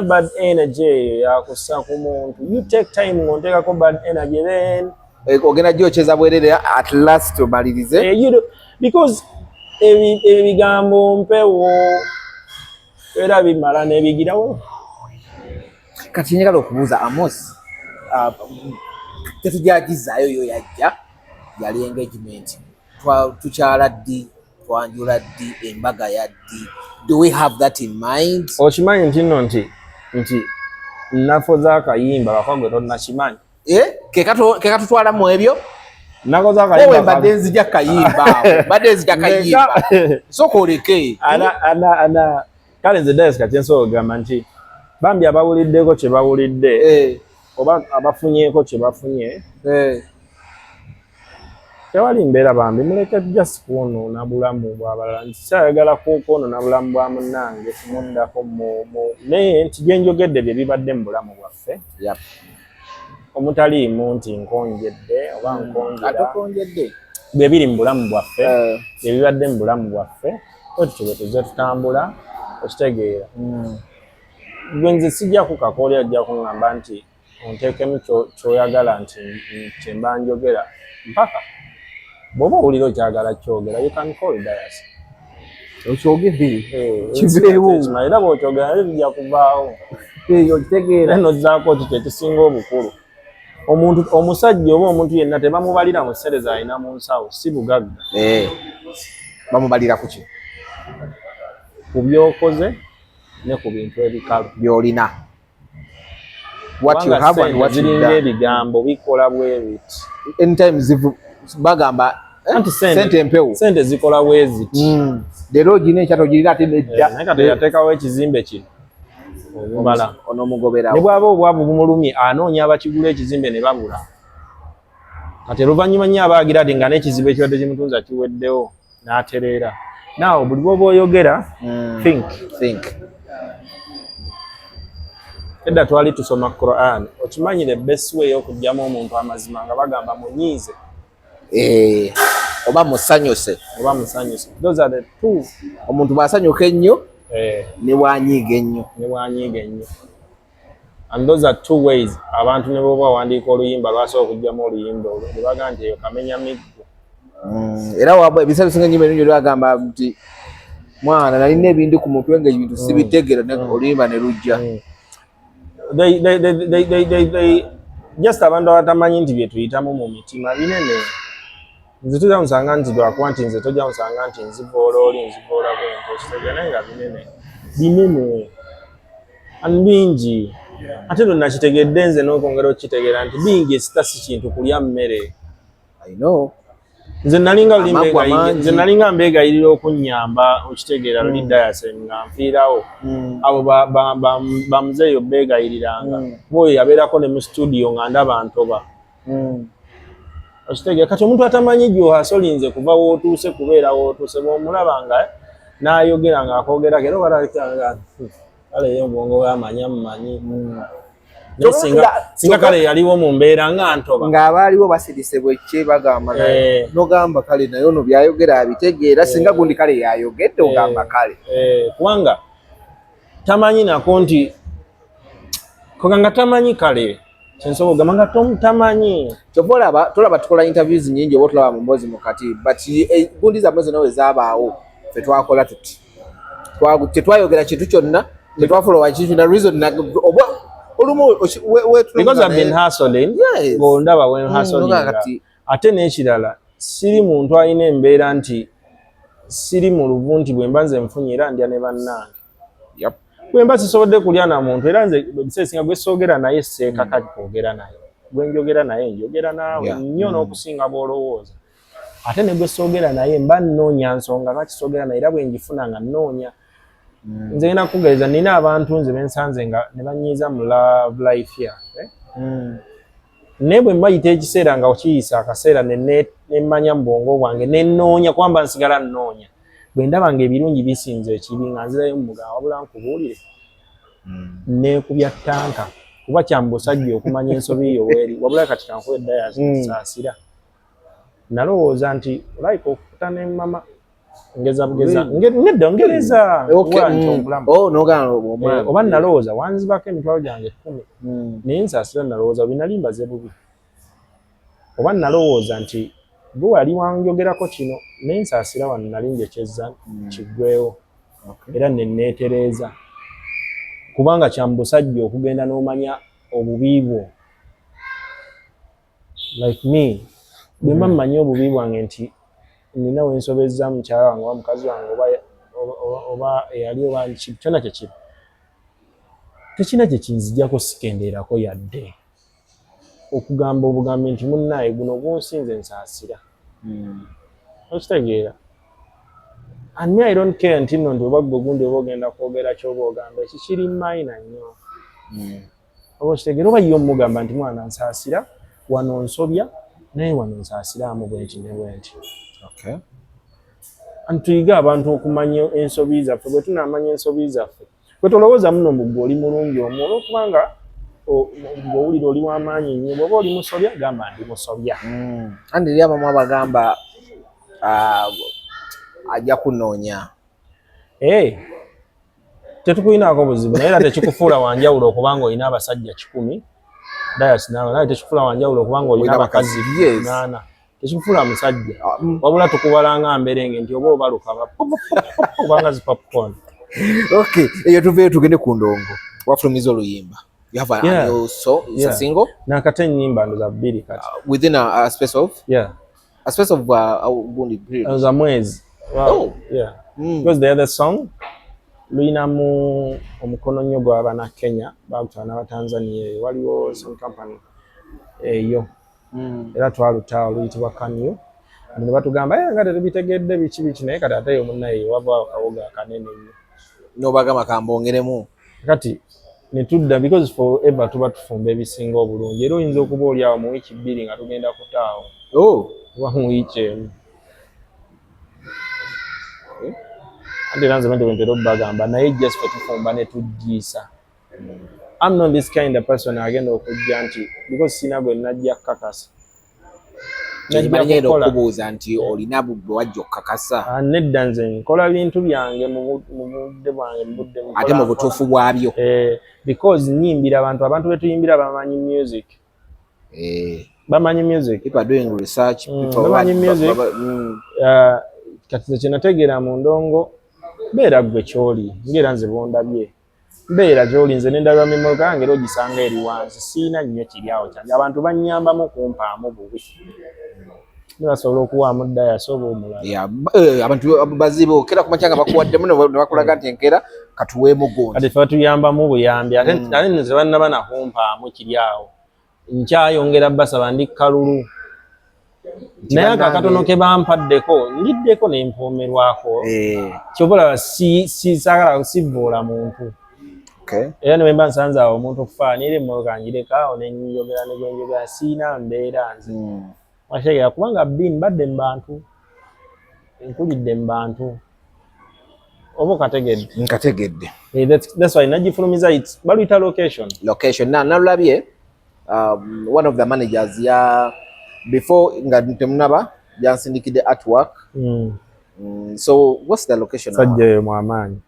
bad energy eyo yakussa ku muntu. You take time ng'onteekako bad energy, then Ogenda gyokyeza bwerere, at last omalirize. Eh, you know, because ebigambo mpewo era bimala n'ebigirawo. Kati njagala okubuuza Amos, tetujagizaayo yo yajja yali engagement. Tukyala ddi, twanjula ddi, embaga ya ddi? Do we have that in mind? Okimanyi nti nno nti nafoze akayimba lwakwa gwe tonnakimanyi. Eh, ke katutwala mu ebyo. Nakoze Owe akayimba. Mbadde nzija kayimba awo, mbadde nzija kayimba, sooka oleke. Ana ana ana kale nze Dayas kati nsobola okugamba nti bambi abawuliddeko kye bawulidde oba abafunyeeko kye bafunye. Tewali mbeera bambi, muleke just kwonoona bulamu bwabalala. Nti kyayagala kwonoona bulamu bwa munnange kumuddako naye nti byenjogedde bye bibadde mu bulamu bwaffe omutaliimu nti nkonjedde oba nkonjera. Atokonjedde. Bye biri mu bulamu bwaffe, bye bibadde mu bulamu bwaffe, bwe tutyo bwe tuzze tutambula, okitegeera? Gwe nze sijja kukaka oli ajja kuŋŋamba nti onteekemu ky'oyagala nti kyemba njogera, mpaka bw'oba owulira okyagala kyogera, you can call Dias. Okyogedde, kiveewo. Era bw'okyogera naye bijja kuvaawo. Okitegeera? Era nozzaako ki kyekisinga obukulu, omuntu omusajja oba omuntu yenna tebamubalira mu ssente z'alina mu nsawo, si bugagga. Eh, bamubalira ku ki? Ku by'okoze ne ku bintu ebikalu by'olina. What you have and what you ziringa ebigambo bikola bwe biti. Anytime zivu bagamba eh, anti sente empewo. Sente zikola bwe ziti. Leero ogina, enkya togirina, ate nedda. Eh, naye kati yateekawo ekizimbe kino omubala onomugoberawo. Ne bw'aba obwavu bumulumye, anoonya abakigula ekizimbe ne babula. Kati oluvannyuma nnyo aba agira ati nga n'ekizibu ekibadde kimutunza kiweddewo, n'atereera. Naawe buli bw'oba oyogera, think. Think. Edda twali tusoma Quran, okimanyi the best way y'okuggyamu omuntu amazima nga bagamba munyiize. Eh, oba musanyuse. Oba musanyuse, those are the two. Omuntu bw'asanyuka ennyo ne bw'anyiiga ennyo. Ne bwanyiiga ennyo, and those are two ways abantu ne bwoba owandiika oluyimba lwasobola okuggyamu oluyimba olwo ne bagamba nti eyo kamenya miggo. Era waba ebiseera bisinga ennyimba ennungi olwagamba nti mwana nalina ebindi ku mutwe nga ebintu sibitegeera, oluyimba ne lujja. They just abantu abatamanyi nti bye tuyitamu mu mitima binene. Nze tojja nsanga nti lwakuba nti nze tojja nsanga nti nzivoola oli, nzivoola bwenti, okitegeera? Naye nga binene, binene and bingi. Ate lwe nakitegedde nze n'okwongera okukitegeera nti bingi, esita si kintu kulya mmere. I know. Nze nalinga luli Amaggwa mangi. Nze nalinga mbeegayirira okunnyamba, okitegeera? Luli Dias nga nfiirawo, abo bamuzeeyo beegayiriranga, kuba oyo yabeerako ne mu studio nga ndaba ntoba, okitegeera? Kati omuntu atamanyi gy'ohasolinze kuva wootuuse kubeera wootuuse, bw'omulaba nga n'ayogera ng'akogerako era obalanga kale ye obwongo bw'amanya mumanyi. Naye singa kale yaliwo mu mbeera nga ntoba. Ng'abaaliwo basirise bwekye bagamba naye nogamba kale naye ono byayogera abitegeera, singa gundi kale yayogedde, ogamba kale. Eh, kubanga tamanyi nako nti koga nga tamanyi kale kyensobola ogamba nga tamanyi. Kyova olaba tolaba tukola interviews nyingi oba otulaba mu mboozi mu kati, but gundi zammwe zonna we zaabaawo ffe twakola tuti, tetwayogera kintu kyonna, tetwafolowa kintu kyonna, reason oba olumu Because I've been hustling. Ng'ondaba when hustling. Kati Ate n'ekirala, siri muntu alina embeera nti siri mu luvu nti bwe mba nze nfunye era ndya ne bannange. Bwe mba sisobodde kulya na muntu, era nze ebiseera ebisinga gwe soogera naye seekaka kwogera naye. Gwe njogera naye, njogera naawe nnyo n'okusinga bw'olowooza. Ate ne gwe soogera naye mba nnoonya nsonga lwaki soogera naye, era bwe ngifuna nga nnoonya. Nze ngenda kukugereza, nina abantu nze bensanze nga ne banyiiza mu love life yange, naye bwe mbayita ekiseera nga okiyisa akaseera ne mmanya mu bwongo bwange ne nnoonya, kubamba nsigala nnoonya, bwe ndaba nga ebirungi bisinze ekibi nga nzirayo mu mugamba, wabula nkubuulire, neekubya ttanka, kuba kya mu busajja okumanya ensobi yo weeri. Wabula kati kankuba eddaya, saasira, nalowooza nti olabika okukuta ne mama ngeza bugeza. Nedda, ngereza kuba nti obulamu. Oh, n'ogamba omwana. Eh, oba nalowooza wanzibako emitwalo gyange 10, naye nsaasira, nalowooza binali mbaze bubi, oba nalowooza nti gwe wali wanjogerako kino, naye nsaasira, wano nali njekyezza kiggwewo. Era neneetereeza, kubanga kya mu busajja okugenda n'omanya obubi bwo. Like me, bwe mba mmanyi obubi bwange nti nina wensobezza mukyala wange oba mukazi wange oba eyali oba kyonna kyekiba, tekina kyekinzijjako, sikendeerako yadde okugamba obugambi nti munnaaye guno gunsinze, nsaasira. Okitegeera? And me, I don't care nti nno nti oba gwe gundi oba ogenda kwogera kyoba ogamba, ekyo kiri minor nnyo. Oba okitegeera? Oba ye omugamba nti mwana nsaasira, wano nsobya. Naye wano nsaasiraamu bwenti ne bwenti. And tuyige abantu okumanya ensobi zaffe. Bwe tunaamanya ensobi zaffe, bwe tolowooza muno mbu gwe oli mulungi omu, olwokubanga ng'owulira oli w'amaanyi nnyo. Bw'oba oli musobya, gamba ndi musobya. Andi eri abamu abagamba, ah, ajja kunoonya. Hey, tetukulinaako buzibu, naye era tekikufuula wanjawulo okubanga olina abasajja 100. Dayas nawe naye tekikufuula wanjawulo okubanga olina abakazi 8, tekikufuula musajja. Wabula tukubalanga mberenge nti oba obaluka kubanga zi popcorn. Okay, eyo tuveeyo tugende ku ndongo. Wafulumiza oluyimba. You have a new song, it's a single. Nakate ennyimba ndoza bbiri kati. Within a space of a space of gundi period. Ndoza mwezi. Wow. Oh. Yeah. Because the other song luyinamu omukono nnyo gw'abana Kenya, bagutwala n'Abatanzania eyo, waliwo some company eyo. Era twaluta oluyitibwa Kanyu, ne batugamba, "Eh, nga tetubitegedde biki biki," naye kati ate eyo munnaye wava akawogo akanene nnyo. N'obagamba kambongeremu. Kati ne tudda, because forever tuba tufumba ebisinga obulungi, era oyinza okuba oli awo mu wiiki 2 nga tugenda kutaawo oba mu wiiki 1. Anti era nze bwentyo bwentera obbagamba, naye just fe tufumba ne tujjiisa. I'm not this kind of person agenda okujja nti because sina gwe najja kukakasa. Najja Ngenda kukola. okubuuza nti olina bwe wajja okukakasa. Ah, nedda, nze nkola bintu byange mu budde bwange, mu budde Ate mu butuufu bwabyo. Eh, because nyimbira abantu, abantu betuyimbira bamanyi music. Bamanyi music. People are doing research. People Bamanyi music. Kati nze kyenategeera mu ndongo, beera ggwe kyoli, ng'era nze bondabye, mbeera gyoli, nze nendabira mimoka yange era ogisanga eri wansi, siina nnyo kiri awo kyange. Abantu bannyambamu kumpaamu bubi, nibasobola okuwaamu dayasi oba omulala. Yeah, abantu bazibu okera ku makya nga bakuwaddemu ne bakulaga nti enkeera katuweemu gundi. Kati fe batuyambamu buyambi, ate ate nze bannaba nakumpaamu kiri awo, nkyayongera basaba, ndi kalulu, naye ako akatono ke bampaddeko ndiddeko ne mpoomerwako. Kyova olaba saagala sivvoola muntu. Era ne bwe mba nsanze awo omuntu okufa, neera emmotoka ngireka awo ne njogera ne gwe njogera, siina mbeera nze. Wategeera, kubanga bin mbadde mu bantu, nkulidde mu bantu, oba okategedde? Nkategedde. Eh, that's why nagifulumiza, baluyita Location. Location na nalulabye, one of the managers ya before nga temunaba yansindikidde artwork. So what's the location? Sajja eyo mwamaanyi,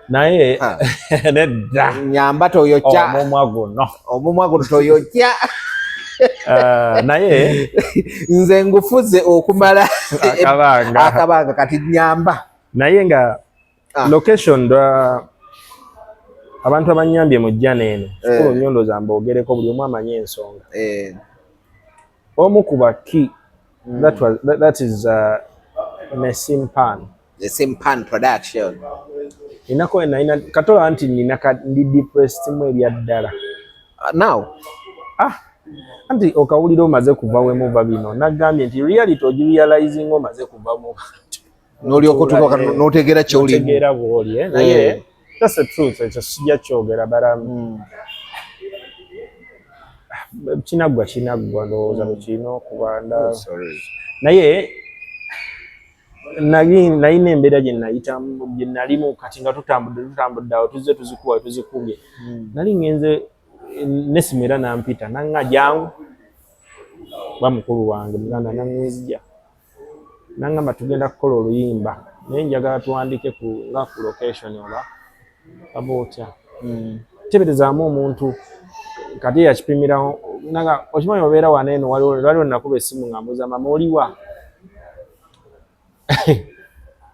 naye Ha. nedda. Nyamba toyokya. Omumwa guno. Omumwa guno toyokya. Naye Nze ngufuze okumala akabanga. Akabanga kati nyamba. Naye nga location ndwa abantu abanyambye mu jjana eno, kikulu nnyo ndowooza mboogereko, buli omu amanye ensonga. Omu ku baki that is Nessim Pan. The same Pan production. Ninako nalina katola nti nina ndi depressed mu ebya ddala. Now Ah, anti okawulira omaze kuva wemuva bino, nagambye nti reality ogirealizing omaze kuva mu bantu. N'olyoka otuuka n'otegeera ky'olimu. Otegeera bw'oli, eh? Naye that's the truth, ekyo sijja kyogera, but kinaggwa, kinaggwa, ndowooza bwe kirina okuba Oh, sorry. Naye nalina embeera gye nayitamu, gye nalimu, kati nga tutambudde, tutambudde awo, tuzze tuzikuba tuzikubye. Nali ngenze Nesimu era nampita nanga jangu, ba mukulu wange muganda, nanzija nangamba tugenda kukola oluyimba, naye njagala tuwandike ku nga ku location oba aba otya. Teberezaamu omuntu kati yakipimirawo nanga okimanyi obeera wano eno, waliwo nakuba essimu nga mbuuza mama oliwa,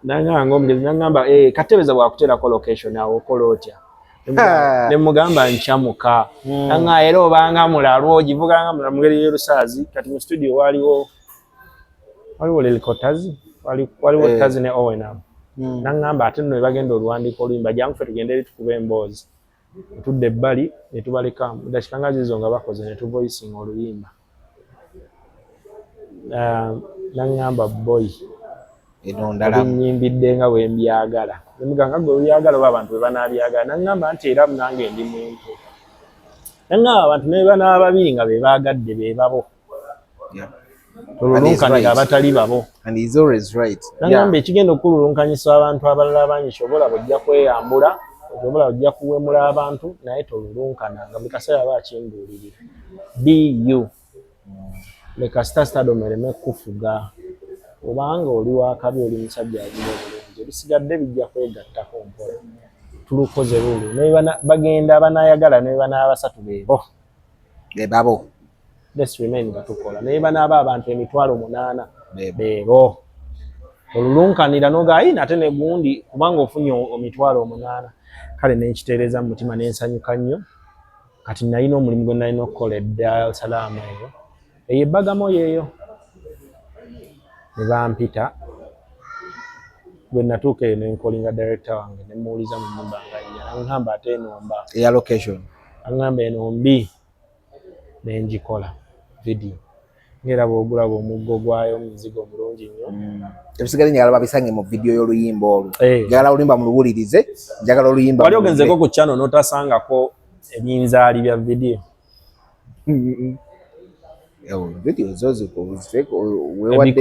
nangamba ng'omugezi, nangamba, eh, katebeza bwakuteerako location awo okola otya? Ne mugamba nkyamuka. Nanga era obanga mulalu, ogivuganga mulalu mu ngeri y'olusaazi. Kati mu studio waliwo Lil Kotazi, waliwo Tazi ne Owen abo. Nangamba ate nno bagenda oluwandiika oluyimba, jangu ffe tugende eri tukube emboozi. Tudde ebbali ne tubaleka mu dakiika nga zizo nga bakoze ne tuvoicinga oluyimba. Nangamba boy Eno ndala. Obinyimbidde nga bwe mbyagala. Ne mugamba nga gwe obyagala oba abantu bwe banaabyagala? Nangamba nti era nange ndi muntu. Nangamba abantu ne banaaba babiri nga be baagadde be babo. Tolulunkanira abatali babo. And he's always right. Nangamba ekigenda okululunkanyisa abantu abalala bangi, kyobola bwojja kweyambula, kyobola ojja kuwemula abantu, naye tolulunkana. Nga buli kaseera aba akimbuulirira, be you, leka star stardom ereme kukufuga, obanga oli wakabi, oli musajja azira obulungi, ebisigadde bijja kwegattako mpola. Tulukoze lulu naye bagenda banayagala ne banaaba basatu beebo. Bebabo. Let's remain nga tukola, naye banaaba abantu 800,000 beebo. Olulunkanira nogayi nate negundi kubanga ofunye 800,000. Kale nenkitereeza mu mutima, nensanyuka nnyo. Kati nalina omulimu gwe nalina okukola e Dar es Salaam, eyo eyo ebbagamoyo eyo ne bampita. Bwe natuuka eyo nenkolinga director wange, nemuwuliza mu nyumba nga nnya, aŋŋamba ate eno mba eya location. Aŋŋamba eno mbi, nenjikola video ngera bw'ogulaba omuggo gwayo omuzigo omulungi nnyo. Ebisigadde njagala babisange mu vidiyo y'oluyimba olwo. Eh. Njagala oluyimba muluwulirize, njagala oluyimba. Wali ogenzeko ku channel n'otasangako ebinzaali bya video? Video zo zikuwewadde.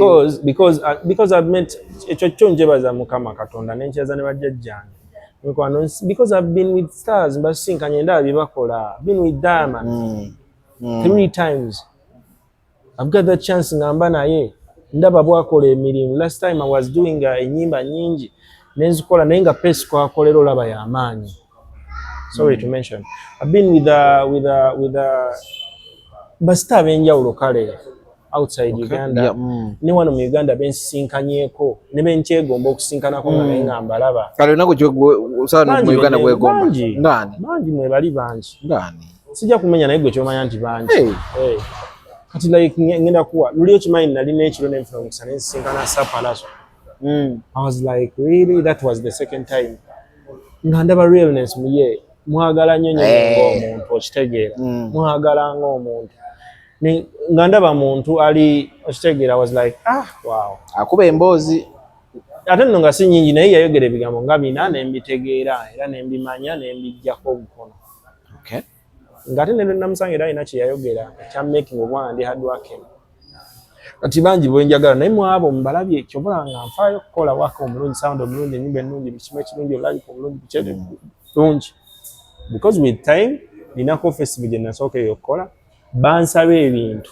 Because I've met, ekyo kyo njebaza Mukama Katonda nenkyaza ne bajjajjange mikwano, because I've been with stars, mbasisinkanye, ndaba bye bakola. Been with Diamond three times. I've got that chance nga mba naye, ndaba bwakola emirimu. Last time I was doing ennyimba nnyingi nenzikola, naye nga pace kwakolera olaba y'amaanyi. Sorry to mention, I've been with basita ab'enjawulo kale outside Uganda ne wano mu Uganda bensisinkanyeko ne benkyegomba okusinkanako nga naye nga mbalaba. Kale olunaku osaba mu Uganda gwegomba. Bangi. Ngani? Bangi, mwebali bangi. Ngani? Sijja kumenya, naye gwe kyomanya nti bangi. Hey. Hey. Kati like ngenda kuwa luli okimanyi nalina ekiro nenfuna omukisa nensisinkana Sapalaso. I was like, really? That was the second time nga ndaba realness mu ye. Mwagala nnyo nnyo ng'omuntu, okitegeera? Mwagala ng'omuntu, nga ndaba muntu ali, okitegeera? I was like, ah, wow. Akuba emboozi. Ate nno nga si nnyingi, naye yayogera ebigambo nga bina nembitegeera era nembimanya nembijjako obukono. Ng'ate ne lwe namusanga era alina kye yayogera ekya making obwana ndi hard working. Kati bangi bwenjagala, naye mu abo mbalabye, kyobola nga nfaayo okukola waka omulungi, sound omulungi, ennyumba ennungi, buli kimu ekirungi, olabika obulungi bulungi, because with time ninako festival gye nasooka eyo okukola, bansaba ebintu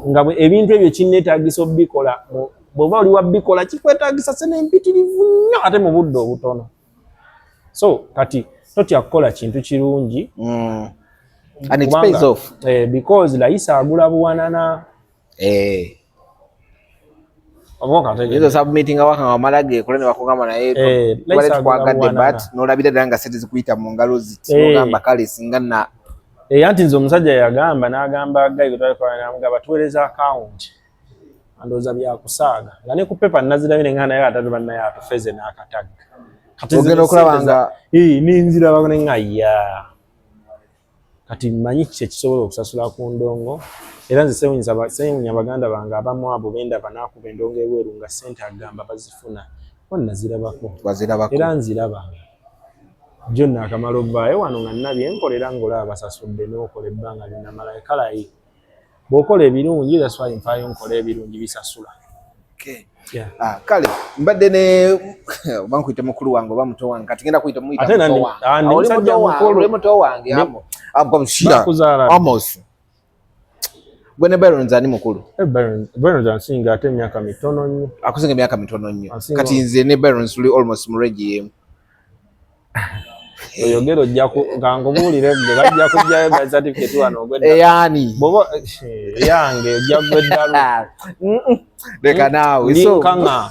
nga ebintu ebyo kinneetaagisa obikola. Bw'oba oli wa bikola, kikwetaagisa sente empitirivu nnyo ate mu budde obutono. So kati totya kukola kintu kirungi. And it pays off. Eh, because layisa agula buwanana. Oba okategeera. Oyinza submitting awaka nga wamala geekole ne bakugamba naye tubadde layisa agula tukwagadde, buwanana. But n'olabira ddala nga sente zikuyita mu ngalo ziti, n'ogamba kale singa na Anti nze omusajja yagamba, n'agamba guy gwe twalikola, n'amugamba tuweereza account, andowooza byakusaaga nga ne ku pepa nazirabye, ne nga naye atatu bannaye atufeze n'akatagga. Kati nze ogenda okulaba sente nga ninziraba ne nga ya kati mmanyi kiki ekisobola okusasula ku ndongo. Era nze sewunya baganda bange abamu abo bendaba n'akuba endongo ebweru nga ssente agamba bazifuna, ko nazirabako. Wazirabako. Era nziraba jjo naakamala ovaayo wano nga nnabye nkolera ng'olaba basasudde n'okola ebbanga linamalayo. Kalayi bw'okola ebirungi, that's why nfaayo nkola ebirungi bisasula. Okay. Yeah. Ah, kale mbadde ne oba nkuyite mukulu wange oba muto wange, kati ngenda kuyita muyita Ate muto wange. ah, ndi Ah, oli musajja muto wange, mukulu. oli muto wange. Amo Shira. Bakuzaala. Amos, gwe ne Byron ani mukulu? Eh, Byron ansinga ate emyaka mitono nnyo. Akusinga emyaka mitono nnyo. Kati nze ne Byron tuli almost mu range yemu. Oyogera ojja nga nkubuulire gwe bajja kuggyayo birth certificate wano ogwedda. Eyani? Bw'oba yange ojja gweddalu. Leka naawe. Ndi So nkanga.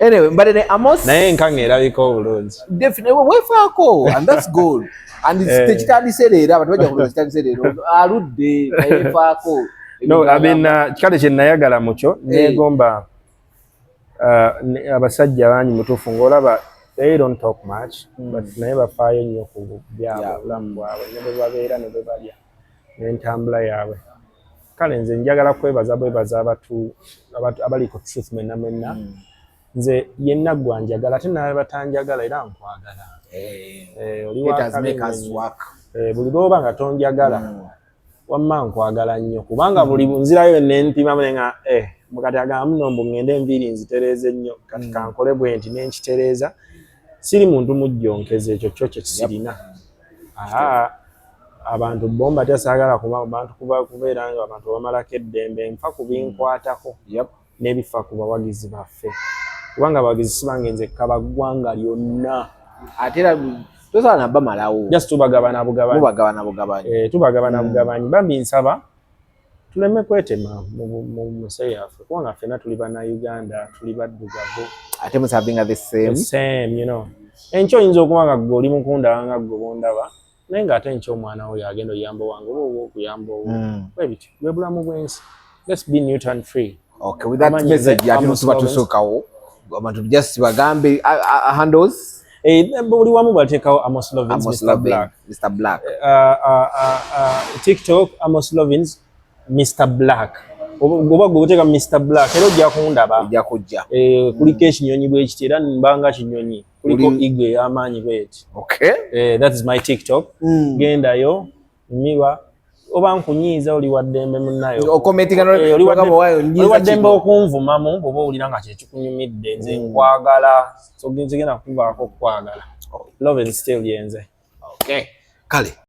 Anyway, mbadde ne Amos. Naye enkanga erabika obulungi. Definitely weefaako, and that's good, and it's tekitandise leero, abantu bajja kulowooza kitandise leero, aludde nayeefaako. No, I mean, kale kye nayagala mukyo neegomba abasajja bangi mutuufu ng'olaba they don't talk much, but naye bafaayo nnyo ku byabwe, obulamu bwabwe ne bwe babeera ne bwe balya n'entambula yaabwe. Kale nze njagala kwebaza bwebaza abali ku truth mwenna mwenna. Nze yenna gwa njagala, ate naye batanjagala era nkwagala. Oli Let us wakabi make us nnyo. work. Buli lw'oba nga tonjagala, Wamma nkwagala nnyo, kubanga buli nzirayo nempimamu nenga kati agamba muno mbu ngende enviiri nzitereeze nnyo, kati kankole bwe nti nenkitereeza. Siri muntu mujjonkeza, ekyo kyo kye kisirina. Aa, abantu bo mbatya, saagala kuba bantu kubeera nga abantu bamalako eddembe. Nfa ku binkwatako n'ebifa ku bawagizi baffe, kubanga abawagizi si bange nzekka, baggwanga lyonna. Ate era tosobola nabamalawo. Just tubagabana bugabanyi. Mubagabana bugabanyi. Eh, tubagabana bugabanyi. Bambi nsaba tuleme kwetema mu nsi yaffe, kubanga ffenna tuli bannayuganda, tuli baddugavu. Ate muservinga the same. The same. Enkya oyinza okuba nga gwe oli mukundaba nga gwe bondaba, naye ng'ate enkya omwana wo yagenda oyamba owange oba okuyamba owo. Bwe bityo, bwe bulamu bw'ensi. Let's be neutral and free. Okay, with that message, ate tuba tusookawo abantu, just bagambe handles. Eh, buli wamu bateekawo Amos Lovins. Amos Mr. Lovin, Black. Mr. Black. TikTok, Amos Lovins Mr. Black. Oba gwe oteeka Mr. Black era ojja kundaba. Ojja kujja. Eh, kuliko ekinyonyi bwe kiti, era mbanga kinyonyi, kuliko eagle ey'amaanyi bweti. Eh, that is my TikTok. Gendayo mirwa, oba nkunyiiza, oli waddembe munnayo. Ocommentinga. Eh, oli nogamba waayo oli nyiiza waddembe kino. okunvumamu bw'oba owulira nga kyekikunyumidde. Nze nkwagala, so nzigenda kuvaako okukwagala. Love and still yenze. Okay. Kale.